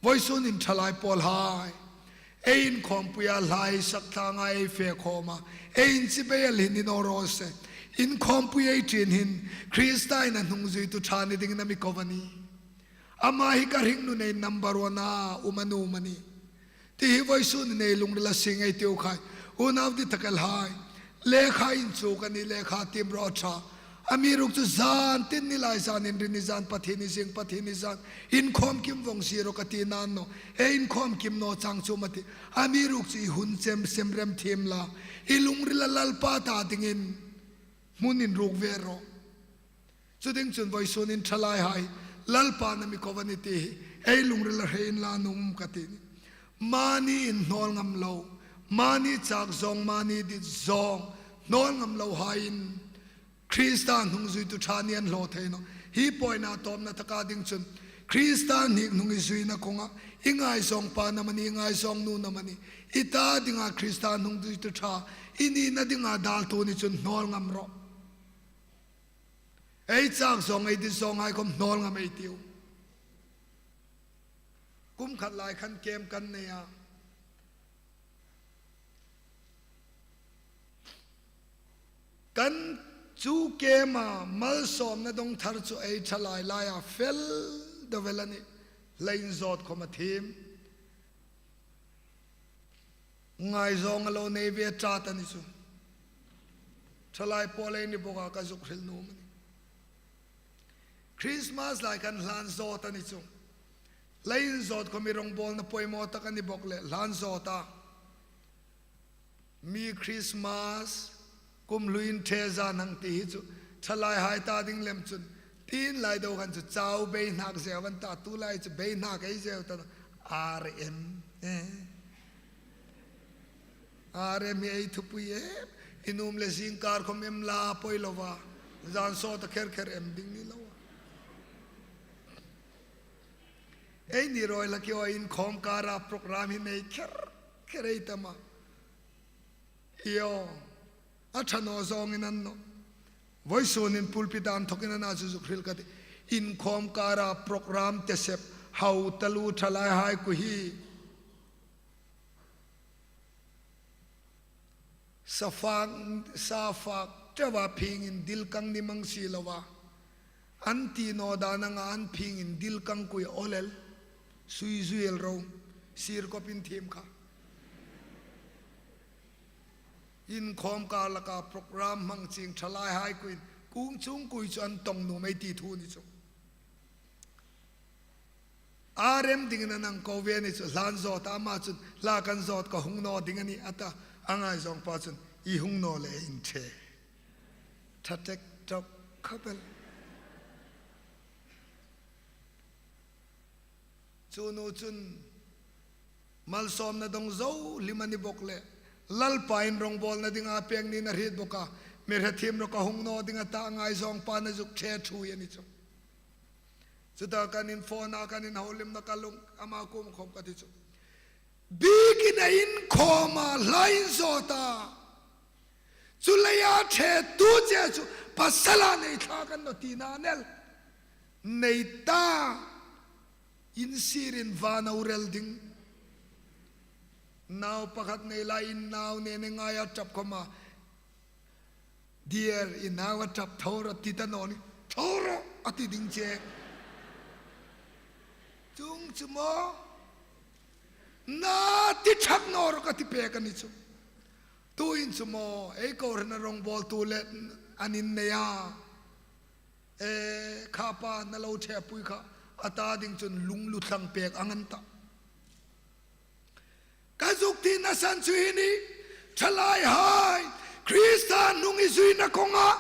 Vawisun hin thalai pawl hai, ei inkhawmpuia hlai sak thlanga ei fe khawm a, ei inchibai el hi ni naw raw se. Inkhawmpui ei ṭin hin, Kristain a hnungzuitu ṭha ni dingin a mi ko a nih. Ama hi ka hringnun number one-a um a nuom a nih. Ti hi vawisun hin ei lungrila sing ei tiu khai. Unau dittak el hai. Lekha inchuk a ni, lekha tiem raw ṭha. Amiruokchu zan tin ni lai zan, Inrinni zan, Pathienni zing, Pathienni zan, inkhawm kim vong si ro ka ti nan naw. Ei inkhawm kim naw chang chu ma ti. Amiruokchu i hun chem sem rem thiem la, i lungrila Lalpa ta dingin hmun inruk ve ro. Chu ding chun vawisun hin thalai hai, Lalpan a mi ko a nih ti hi ei lungrila hre inla nuom ka ti a nih. Mani inhnawlngam lo, mani chak zawng, mani dit zawng, hnawlngam lo haiin Krista hnungzuitu ṭha ni an hlaw thei nawh. Hi point-a tawpna taka ding chun, Krista hnik hnung i zuina kawnga, i ngaizawng pan amanih, i ngaizawng nun amanih, i ta dinga Krista hnungzuitu ṭha i nina dinga daltu ni chun hnawlngam rawh. Ei chak zawng, ei dit zawng hai khom hnawlngam ei tiu. Kum khat lai khan camp kan nei a. Kan chu camp-a malsawmna dawng thar chu ei thalai laia fel deu el a nih. Hlei inzawt khom a thiem. Ngaizawng a lo nei ve ṭat a ni chu. Thalai pawl ei ni bawk a, ka zuk hril nuom a nih. Christmas lai khan hlan zawt a ni chu. Hlei inzawt khom i rongbawlna poimaw tak a ni bawk leh hlan zawt a. Mi Christmas kum hluin ṭhe zan hang ti hi chu thalai hai ta ding lem chun, tin lai deu khan chu chau bei hnak zeu an ta, tu lai chu bei hnak ei zeu ta, R M. Eh. R M hi ei thupui em, i nuom le zingkar khom em la poi lo va, zan sawt a kher kher em ding ni lo a. Eini rawi la ki o inkhawm kara program hi nei kher kher ei tam a. Io, a ṭha naw zawngin a ni nawh. Vawisun hin pulpit-a inthokin a na chu zuk hril ka ti. Inkhawm kara program te sep hau taluo thalai hai khu hi. Sa fak, sa fak ṭeuva phingin dil kang ni mang si lo va. An ti naw dan anga an phingin dil kang khu i awl el, sui zui el ro, sir kop in thiem kha. Inkhawm kar laka program hmang ching thalai hai khuoin kung chung khui chu an tawng nuom ei ti thu ni chu. R M dingin an hang ko ve ni chu, hlan zawt a, ama chun hla kan zawt ka hung naw ding a nih a ta, a ngaizawng pa chun i hung naw leh in ṭhe. Ṭha tek ṭawk khawp el. Chu nu chun malsawmna dawng zo hlim a ni bawk leh, Lalpa'n rongbawlna dinga pek niin a hriet bawk a, mi hre thiem ro ka hung naw ding a ta, a ngaizawng pa na zuk ṭhe ṭhui a ni chu. Chuta kan inphone a, kan inhawlimna ka lung ama kuom khawm ka ti chu. Biekin a inkhawm a, hla inzawt a. Chu leia ṭhetu che chu pasala nei thlak a ni naw tina a ni el. Nei ta, in sierin vana rel ding. Nau pakhat nei lai in nau ne ne ngai a ṭap khawma. Dear, i nau a ṭap tho rawh ti ta naw ni. Tho rawh a ti ding che. Chuong chu maw? Na ti ṭhak naw rawh ka ti pek a ni chu. Tuhin chu maw, ei kohrana rawngbawltu le an innei a. E, kha pa na lo ṭhepui kha, a ta ding chun lunglut thlang pek ang an ta. Ka zuk tina san chu hi a nih, ṭhalaihai, Krista hnung i zuina kawnga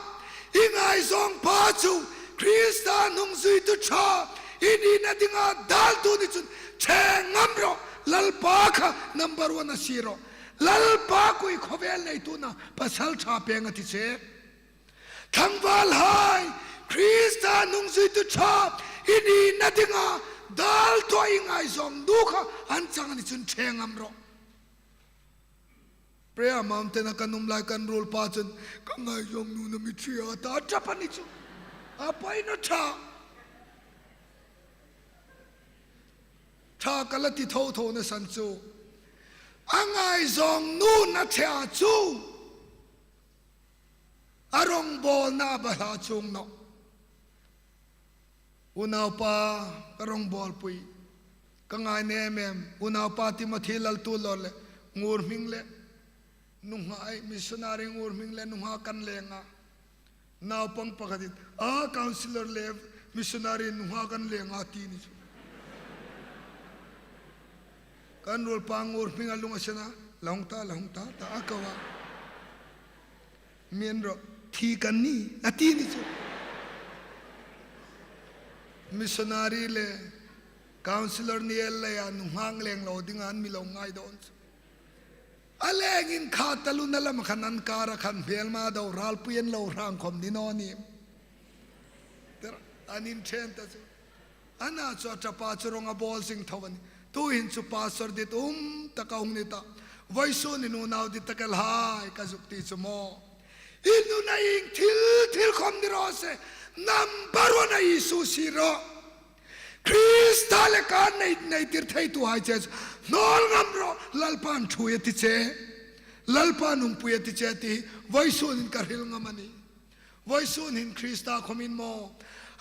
i ngaizawng pa chu, Krista hnung zuitu ṭha i nina dinga daltu ni chun ṭhe ngam rawh, Lalpa kha number one a si rawh. Lalpa kuoma khawvel neitu na pasal ṭha pêng a ti che. Tlangvalhai, Krista hnung zuitu ṭha i nina dinga daltu i ngaizawng nu kha an chang a ni chun ṭhe ngam rawh. Prayer Mountain-a kan um lai kan ruolpa chun, ka ngaizawng nu na mi ṭhe a ta, a ṭap a ni chu. A poi naw ṭha. Ṭha ka la ti tho tho na san chu. A ngaizawng nu na ṭhe a chu. A rawngbawlna a ba hla chuong nawh. Unaupa ka rawngbawlpui. Ka ngai nem em. Unaupa Timothy Laltulawr le Ngurhming le nunghak, missionary Ngurhming le nunghak kan leng a. Naupang pakhatin, a councillor le missionary nunghak kan leng a ti ni chu. Kan ruolpa Ngurhming a lung a sen a, la hung ta, la hung ta, ta a ko a. Mi'n ro, thi kan ni, a ti ni chu. Missionary le councillor ni el leia nunghak leng lo ding an mi lo ngai dawn chu. A lengin kha taluo na lam khan an kara khan hmelma deu ralpui an lo hrang khawm ni naw ni. Tira, an inṭhen ta chu. Ana chu a ṭapa chu rawng a bawl zing tho a nih. Tuhin chu pastor dit um taka hung ni ta. Vawisun hin unau dit tak el hai ka zuk ti chu maw. I nuna ieng thil thil khawm ni raw se. Number one-a Isu si rawh. Krista le kan nei, nei tir theituhai che chu hnawl ngam rawh, Lalpan ṭhuoi a ti che. Lalpan umpui a ti che ti vawisun hin ka hril ngam a nih. Vawisun hin Krista khawmin maw,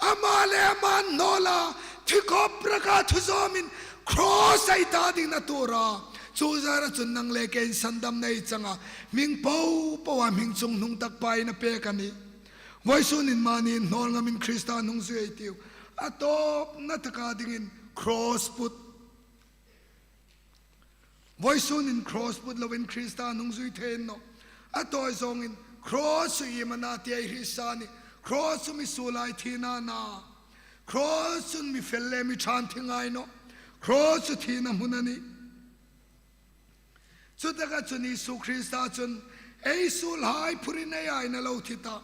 ama le ama hnawla, thi khawp raka thu zawmin, cross-a i ta dingin a tuor a. Chu zara chun nang le keiin sandamna ei chang a, hming po poa hming chunghnung tak pain a pek a nih. Vawisun hin mani hnawl ngamin Krista hnung zui ei tiu. A tawpna taka dingin cross put. Vawisun hin cross put loin Krista hnung zui thei naw. A tawi zawngin cross chu iem a na ti ei hriet sa a nih. Cross chu mi suolhai thina a na. Cross chun mi fel le mi ṭha an thi ngai nawh. Cross chu thina hmun a nih. Chutaka chun Isu Krista chun ei suolhai phur ei nei a, ei lo thi ta.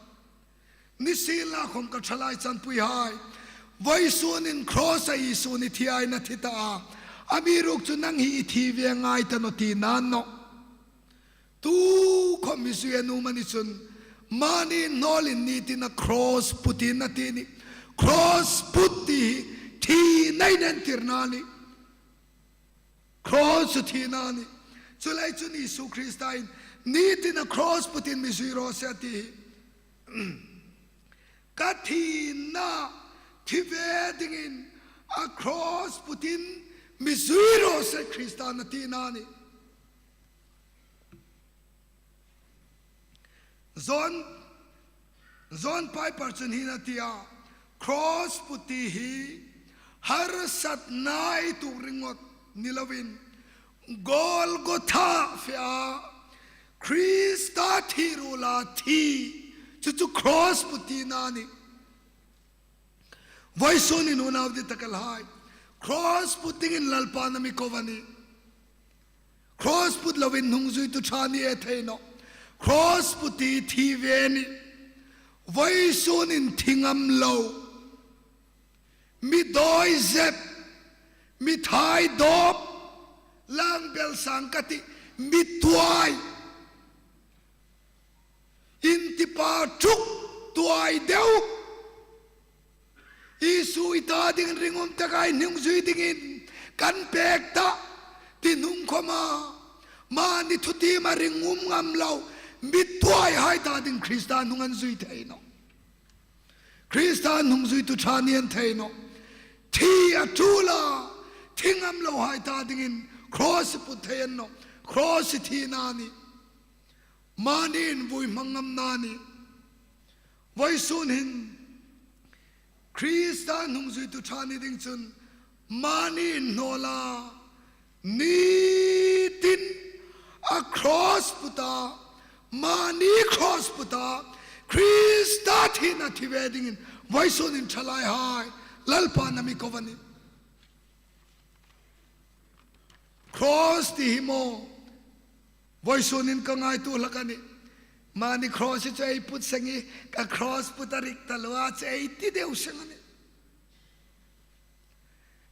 Nisienlakhawm ka ṭhalai chanpuihai, vawisun hin cross-a Isu ni thi a, ei thi ta a. Amiruokchu nang hi i thi ve ngai ta naw tina a ni nawh. Tukhawm mi zui a nuom a ni chun, mani hnawlin ni tina cross putin a ti a nih. Cross put ti hi thina inentirna a nih. Cross chu thina a nih. Chuleiin chun Isu Kristain, ni tina cross putin mi zui raw se a ti hi. Ka thina thi ve dingin a cross putin mi zui raw se Kristan a tina a nih. John, John Piper chun hin a ti a, cross put ti hi harsatna ei tuok ringot ni loin, Golgotha fea Krista thi ruola thi, chu chu cross put tina a nih. Vawisun hin unau dit tak el hai, cross put dingin Lalpan a mi ko a nih. Cross put loin hnungzuitu ṭha ni ei thei nawh. Cross put ti thi ve a nih. Vawisun hin thi ngam lo, mi dawi zep, mi thai dawp, lang bel sang ka ti, mi tuai. Intipa tuk tuoi deu. Isu i ta dingin ringum taka i hnungzui dingin kan pek ta ti hnung khawma, mani thutiema ringum ngam lo mi tuoihai ta ding Krista hnung an zui thei nawh. Krista hnungzuitu ṭha ni an thei nawh. Thi a ṭul a, thi ngam lohai ta dingin cross i put thei a ni nawh. Cross hi thina a nih. Mani invui hmang ngamna a nih. Vawisun hin Krista hnungzuitu ṭha ni ding chun mani inhnawl a, nitin a cross puta, mani cross puta, Krista thina thi ve dingin vawisun hin ṭhalaihai Lalpan a mi ko a nih. Cross ti hi maw, vawisun hin ka ngaituo hlak a nih. Mani cross hi chu ei put seng hi, ka cross put a rik taluo a chu ei ti deu seng a nih.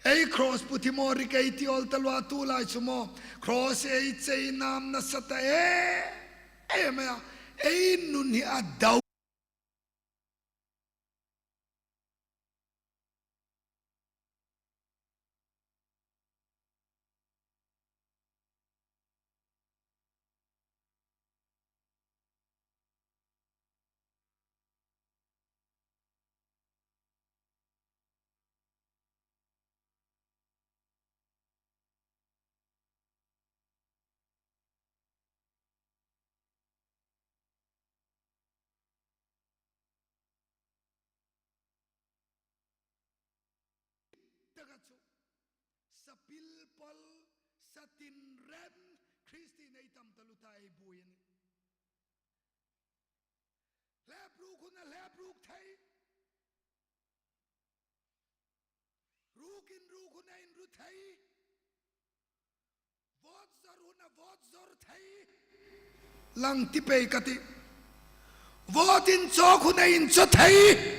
Ei cross put hi maw rik ei ti awl taluo a, tulai chu maw cross ei chei nam nasa ta e, e mai a, ei nun hi a dau. Taka chu, sapil pal, satin rem, Kristien ei tam taluo ta ei buoi a nih. Hlep ruk huna hlep ruk thei. Ruk inruk huna inru thei. Vote zawr huna vote zawr thei. Lang ti pei ka tih. Vote inchawk huna inchaw thei.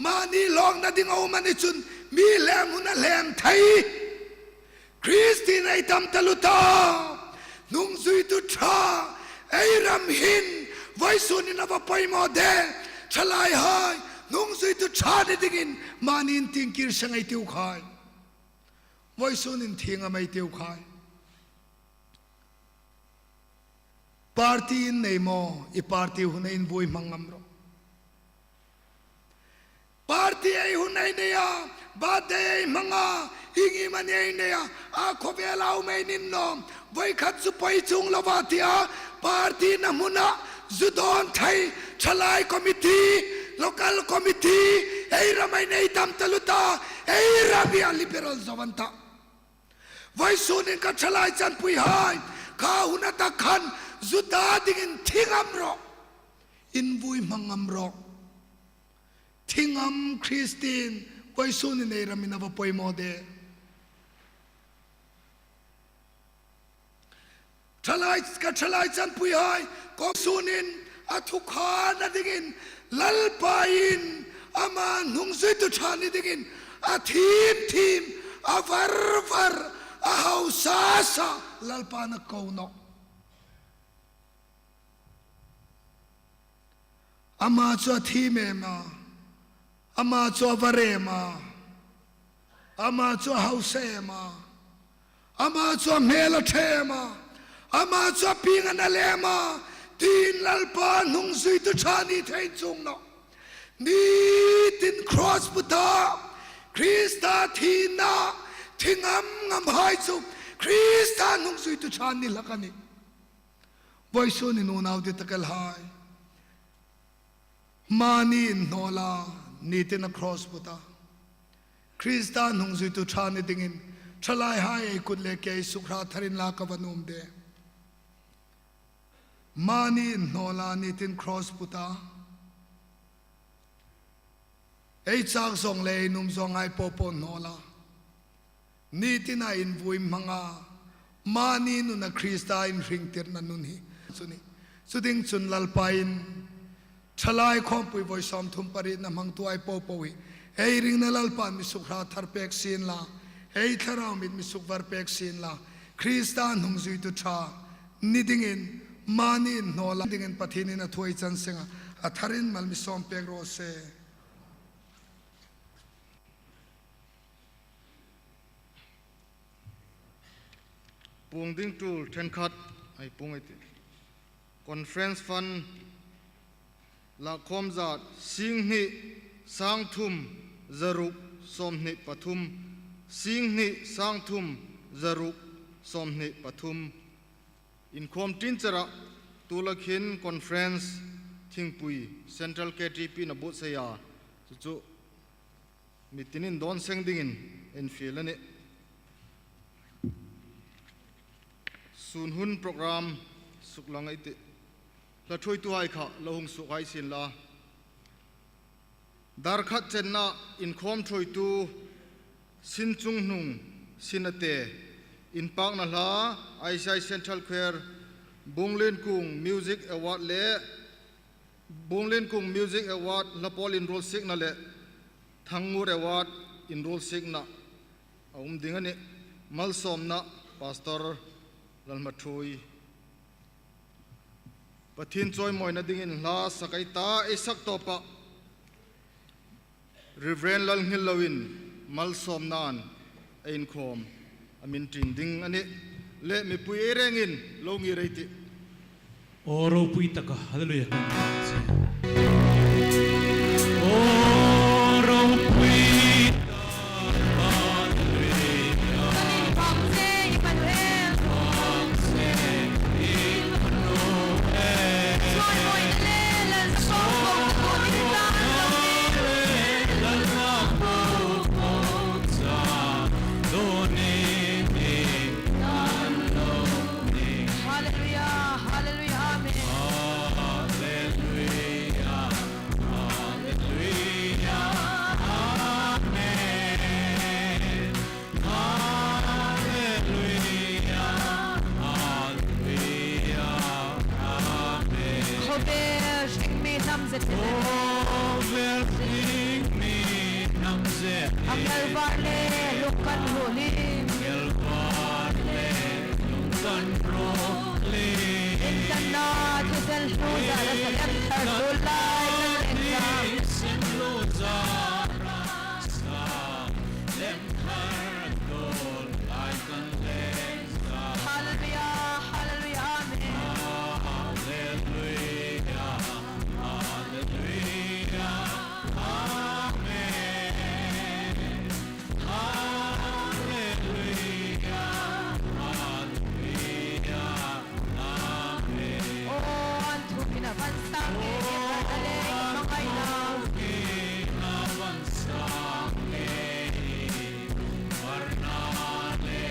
Mani lawkna ding a um a ni chun mi hlem huna hlem thei. Kristien ei tam taluo ta. Hnungzuitu ṭha ei ram hin vawisun hin a va poimaw de. Ṭhalaihai, hnungzuitu ṭha ni dingin mani intieng kir seng ei tiu khai. Vawisun hin thi ngam ei tiu khai. Party in nei maw, i party huna invui hmang ngam rawh. Party ei huna ei nei a, birthday ei hmang a, ieng iemani ei nei a, a khawvela um ei ni naw. Voi khat chu poi chuong lo va ti a, party-na hmuna zu dawn thei, ṭhalai committee, local committee, ei ram ei nei tam taluo ta, ei ram hi a liberal zo an ta. Vawisun hin ka ṭhalai chanpuihai, kha huna tak khan zu ta dingin thi ngam rawh. Invui hmang ngam rawh. Thi ngam Kristien, vawisun hin ei ram hin a va poimaw de. Ṭhalai, ka ṭhalai chanpuihai, kawng sunin a thukhana dingin, Lalpa'n ama hnungzuitu ṭha ni dingin, a thim thim, a var var, a hausa sa, Lalpa'n a ko nawh. Ama chu a thim em a, ama chu a var em a, ama chu a hausa em a, ama chu a hmel a ṭha em a, ama chu a pieng a nal em a, tiin Lalpa hnungzuitu ṭha ni thei chuong nawh. Nitin cross puta, Krista thina, thi ngam ngamhai chu, Krista hnungzuitu ṭha ni hlak a nih. Vawisun hin unau dittakhai, mani inhnawl a, nitin a cross puta, Krista hnungzuitu ṭha ni dingin, ṭhalaihai ei kut le ke ei sukhrat tharin la ka va nuom de. Mani inhnawl a, nitin cross puta, ei chak zawng le ei nuom zawnghai popo inhnawl a, nitina invui hmang a, mani nuna Krista inhringtirna nun hi chu nih. Chu ding chun Lalpa'n ṭhalai khawmpui vawi sawmthum parietna hmangtuhai popo hi ei ringna Lalpa'n mi sukhrat thar pek sien la, ei thlarau mit mi sukvar pek sien la, Krista hnungzuitu ṭha ni dingin Mani inhnawl dingin Pathienin a thu ei chan seng a, a tharin mal mi sawm pek raw se. Puong ding tul ṭhenkhat ei puong ei tih. Conference fund lakkhawm zat singhni sangthum zaruk sawmhni pathum, singhni sangthum zaruk sawmhni pathum. Inkhawm ṭin chara tulai khin conference thingpui Central K T P-in a buotsai a, chu chu mitinin dawn seng dingin infiel a nih. Sun hun program suklang ei tih. Hla ṭhuoituhai kha lo hung suok hai sien la. Dar khat chenna inkhawm ṭhuoitu sin chunghnung sin a te. Inpakna hla I C I Central Choir, Bunglen Kung Music Award le Bunglen Kung Music Award hla pawl inruolsikna le Thangngur Award inruolsikna a um ding a nih. Malsawmna Pastor Lalhmaṭhuoi. Pathien chawimawina dingin hla sak ei ta, ei sak tawpa Reverend Lalnghilloin malsawmnain ei inkhawm a min ṭin ding a nih. Le mipui ei rengin lo ngir ei tih. Aw ropui taka, hallelujah. Aw ropui taka, hallelujah. Hallelujah, hallelujah, amen. Hallelujah, hallelujah, amen. Hallelujah, hallelujah, amen. Khawvel hring mi hnam zet. Khawvel hring mi hnam zet. Angel var le lungkan ruolin. Angel var le lungkan ruolin. Indana thisen hlu zara sa lem thar tu lai kan leng sa. Thisen hlu zara sa lem thar tu lai kan leng sa. Hallelujah, hallelujah, amen. Hallelujah, hallelujah, amen. Hallelujah, hallelujah, amen. Aw, an thu ina van sang nge, i varna le i hmangaina. An thu ina van sang nge, i varna le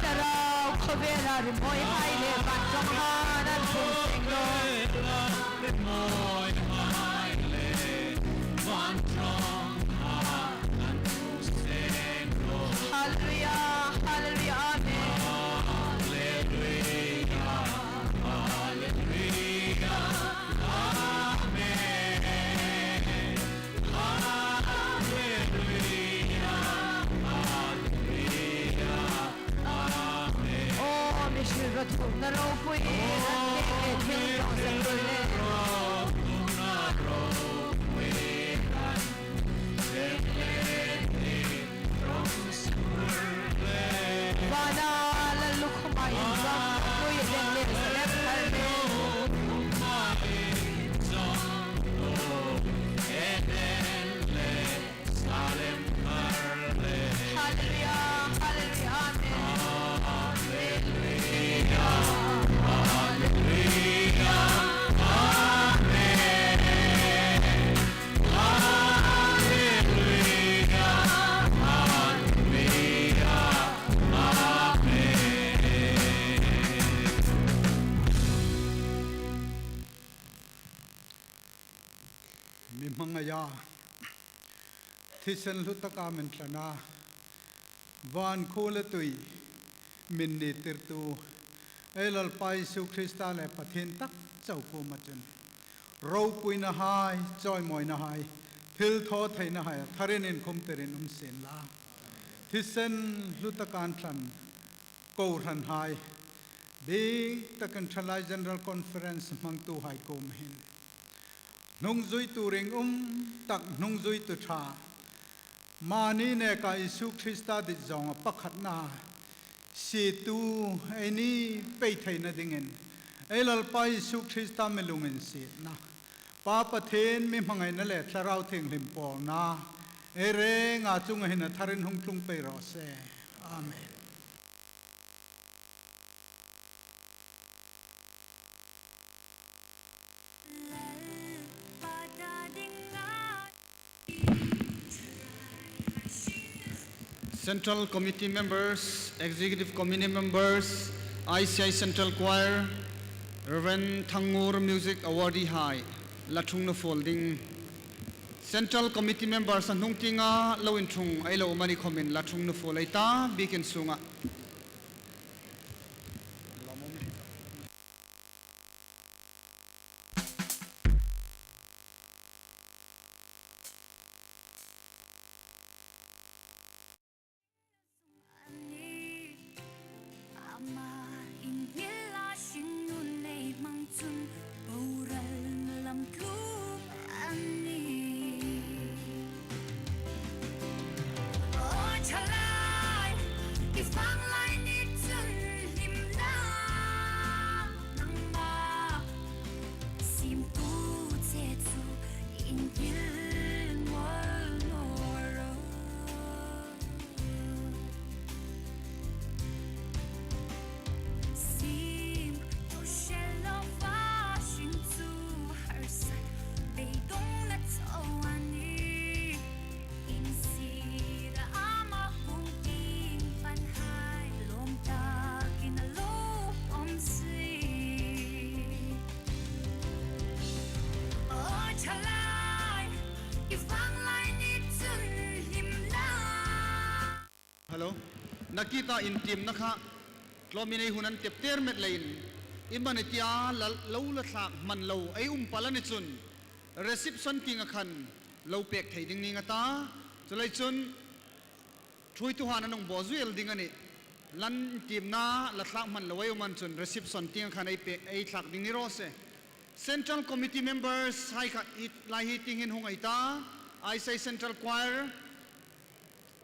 Thlarau khawvela rimawihai le vanṭawnghai an hung seng naw. Hallelujah, hallelujah, amen. Hallelujah, hallelujah, amen. Hallelujah, hallelujah, amen. Aw, mi hril ro thukna ropui, an nek le thil rawng sa tur le. Vana lal lukhuma inzawm, lui leng le Salem thar le. Hallelujah, hallelujah, amen. Hallelujah, hallelujah, amen. Hallelujah, hallelujah, amen. Mi hmangaia thisen hlu taka min thlana, van khuo le tui min ni tirtu ei Lalpa Isu Krista le Pathien tak chau kuoma chun ropuinahai, chawimawinahai, thilthawtheinahai a tharin inkhum tirin um sien la. Thisen hlu taka an thlan kohranhai, Bik takin Thalai General Conference hmangtuhai kuoma hin hnungzuitu ringum tak, hnungzuitu ṭha, mani neka Isu Krista dit zawnga pakhatna sietu ei ni pei theina dingin ei Lalpa Isu Krista mi lunginsietna, Pa Pathien mi hmangaina le Thlarau Thienghlim pawlna ei renga chunga hin a tharin hung tlung pei raw se. Amen. Central Committee members, Executive Committee members, I C I Central Choir, Reverend Thangngur Music Awardee hai la ṭhungna fuol ding. Central Committee members a hnung tienga lo inṭhung ei lo um a ni khawmin la ṭhungna fuol ei ta, bikin sunga. Ama inhmil a hringnun ei hmang chun boral lam tlum a nih. Aw ṭhalai, i vanglai ni chun hlimna nangma siemtu che chu inhmil mawl naw ro. Siemtu hre lova hring chu harsat beidongna chau a nih. Insira ama hung tin panhai lawm takin a lo awm si. Aw ṭhalai, i vanglai ni chun hlimna. Hello. Nakita intiemna kha tlawmin ei hun an tep ter met leiin, i mani tia la, lo la thlak hman lo ei um pal a ni chun, reception tienga khan lo pek thei ding ning a ta. Chuleiin chun ṭhuoituhaiin an hung baw zui el ding a nih. La intiemna la thlak hman lo ei um a ni chun reception tienga khan ei pek, ei thlak ding ni raw se. Central Committee members hai kha hi lai hi tieng hin hung ei ta. I C I Central Choir,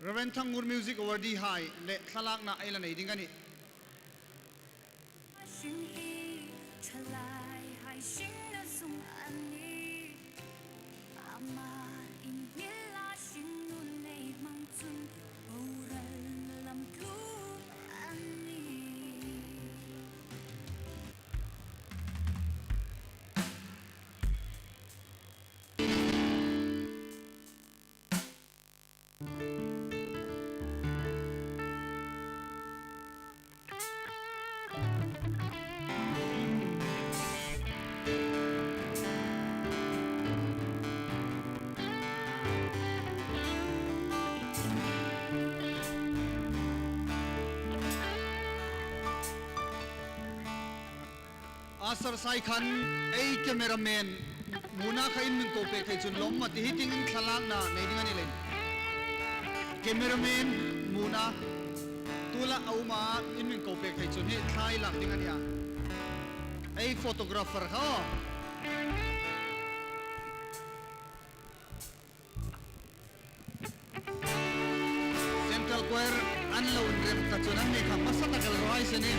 Reverend Thangngur Music Awardee hai le thlalakna ei la nei ding a nih. Hring hi ṭhalai hai hringna zung a nih. Ama inhmil a hringnun ei hmang chun boral lam tlum a nih. Usher hai khan ei cameraman Muna kha in min ko pek thei chun lawm a ti, hi tieng hin thlalakna nei ding a ni leiin. Cameraman Muna, tu la a um a, in min ko pek thei chun hi thla ei lak ding a nih a. Ei photographer kha aw. Central Choir an lo inrem ta chun anni kha hmasa tak el raw hai se nih.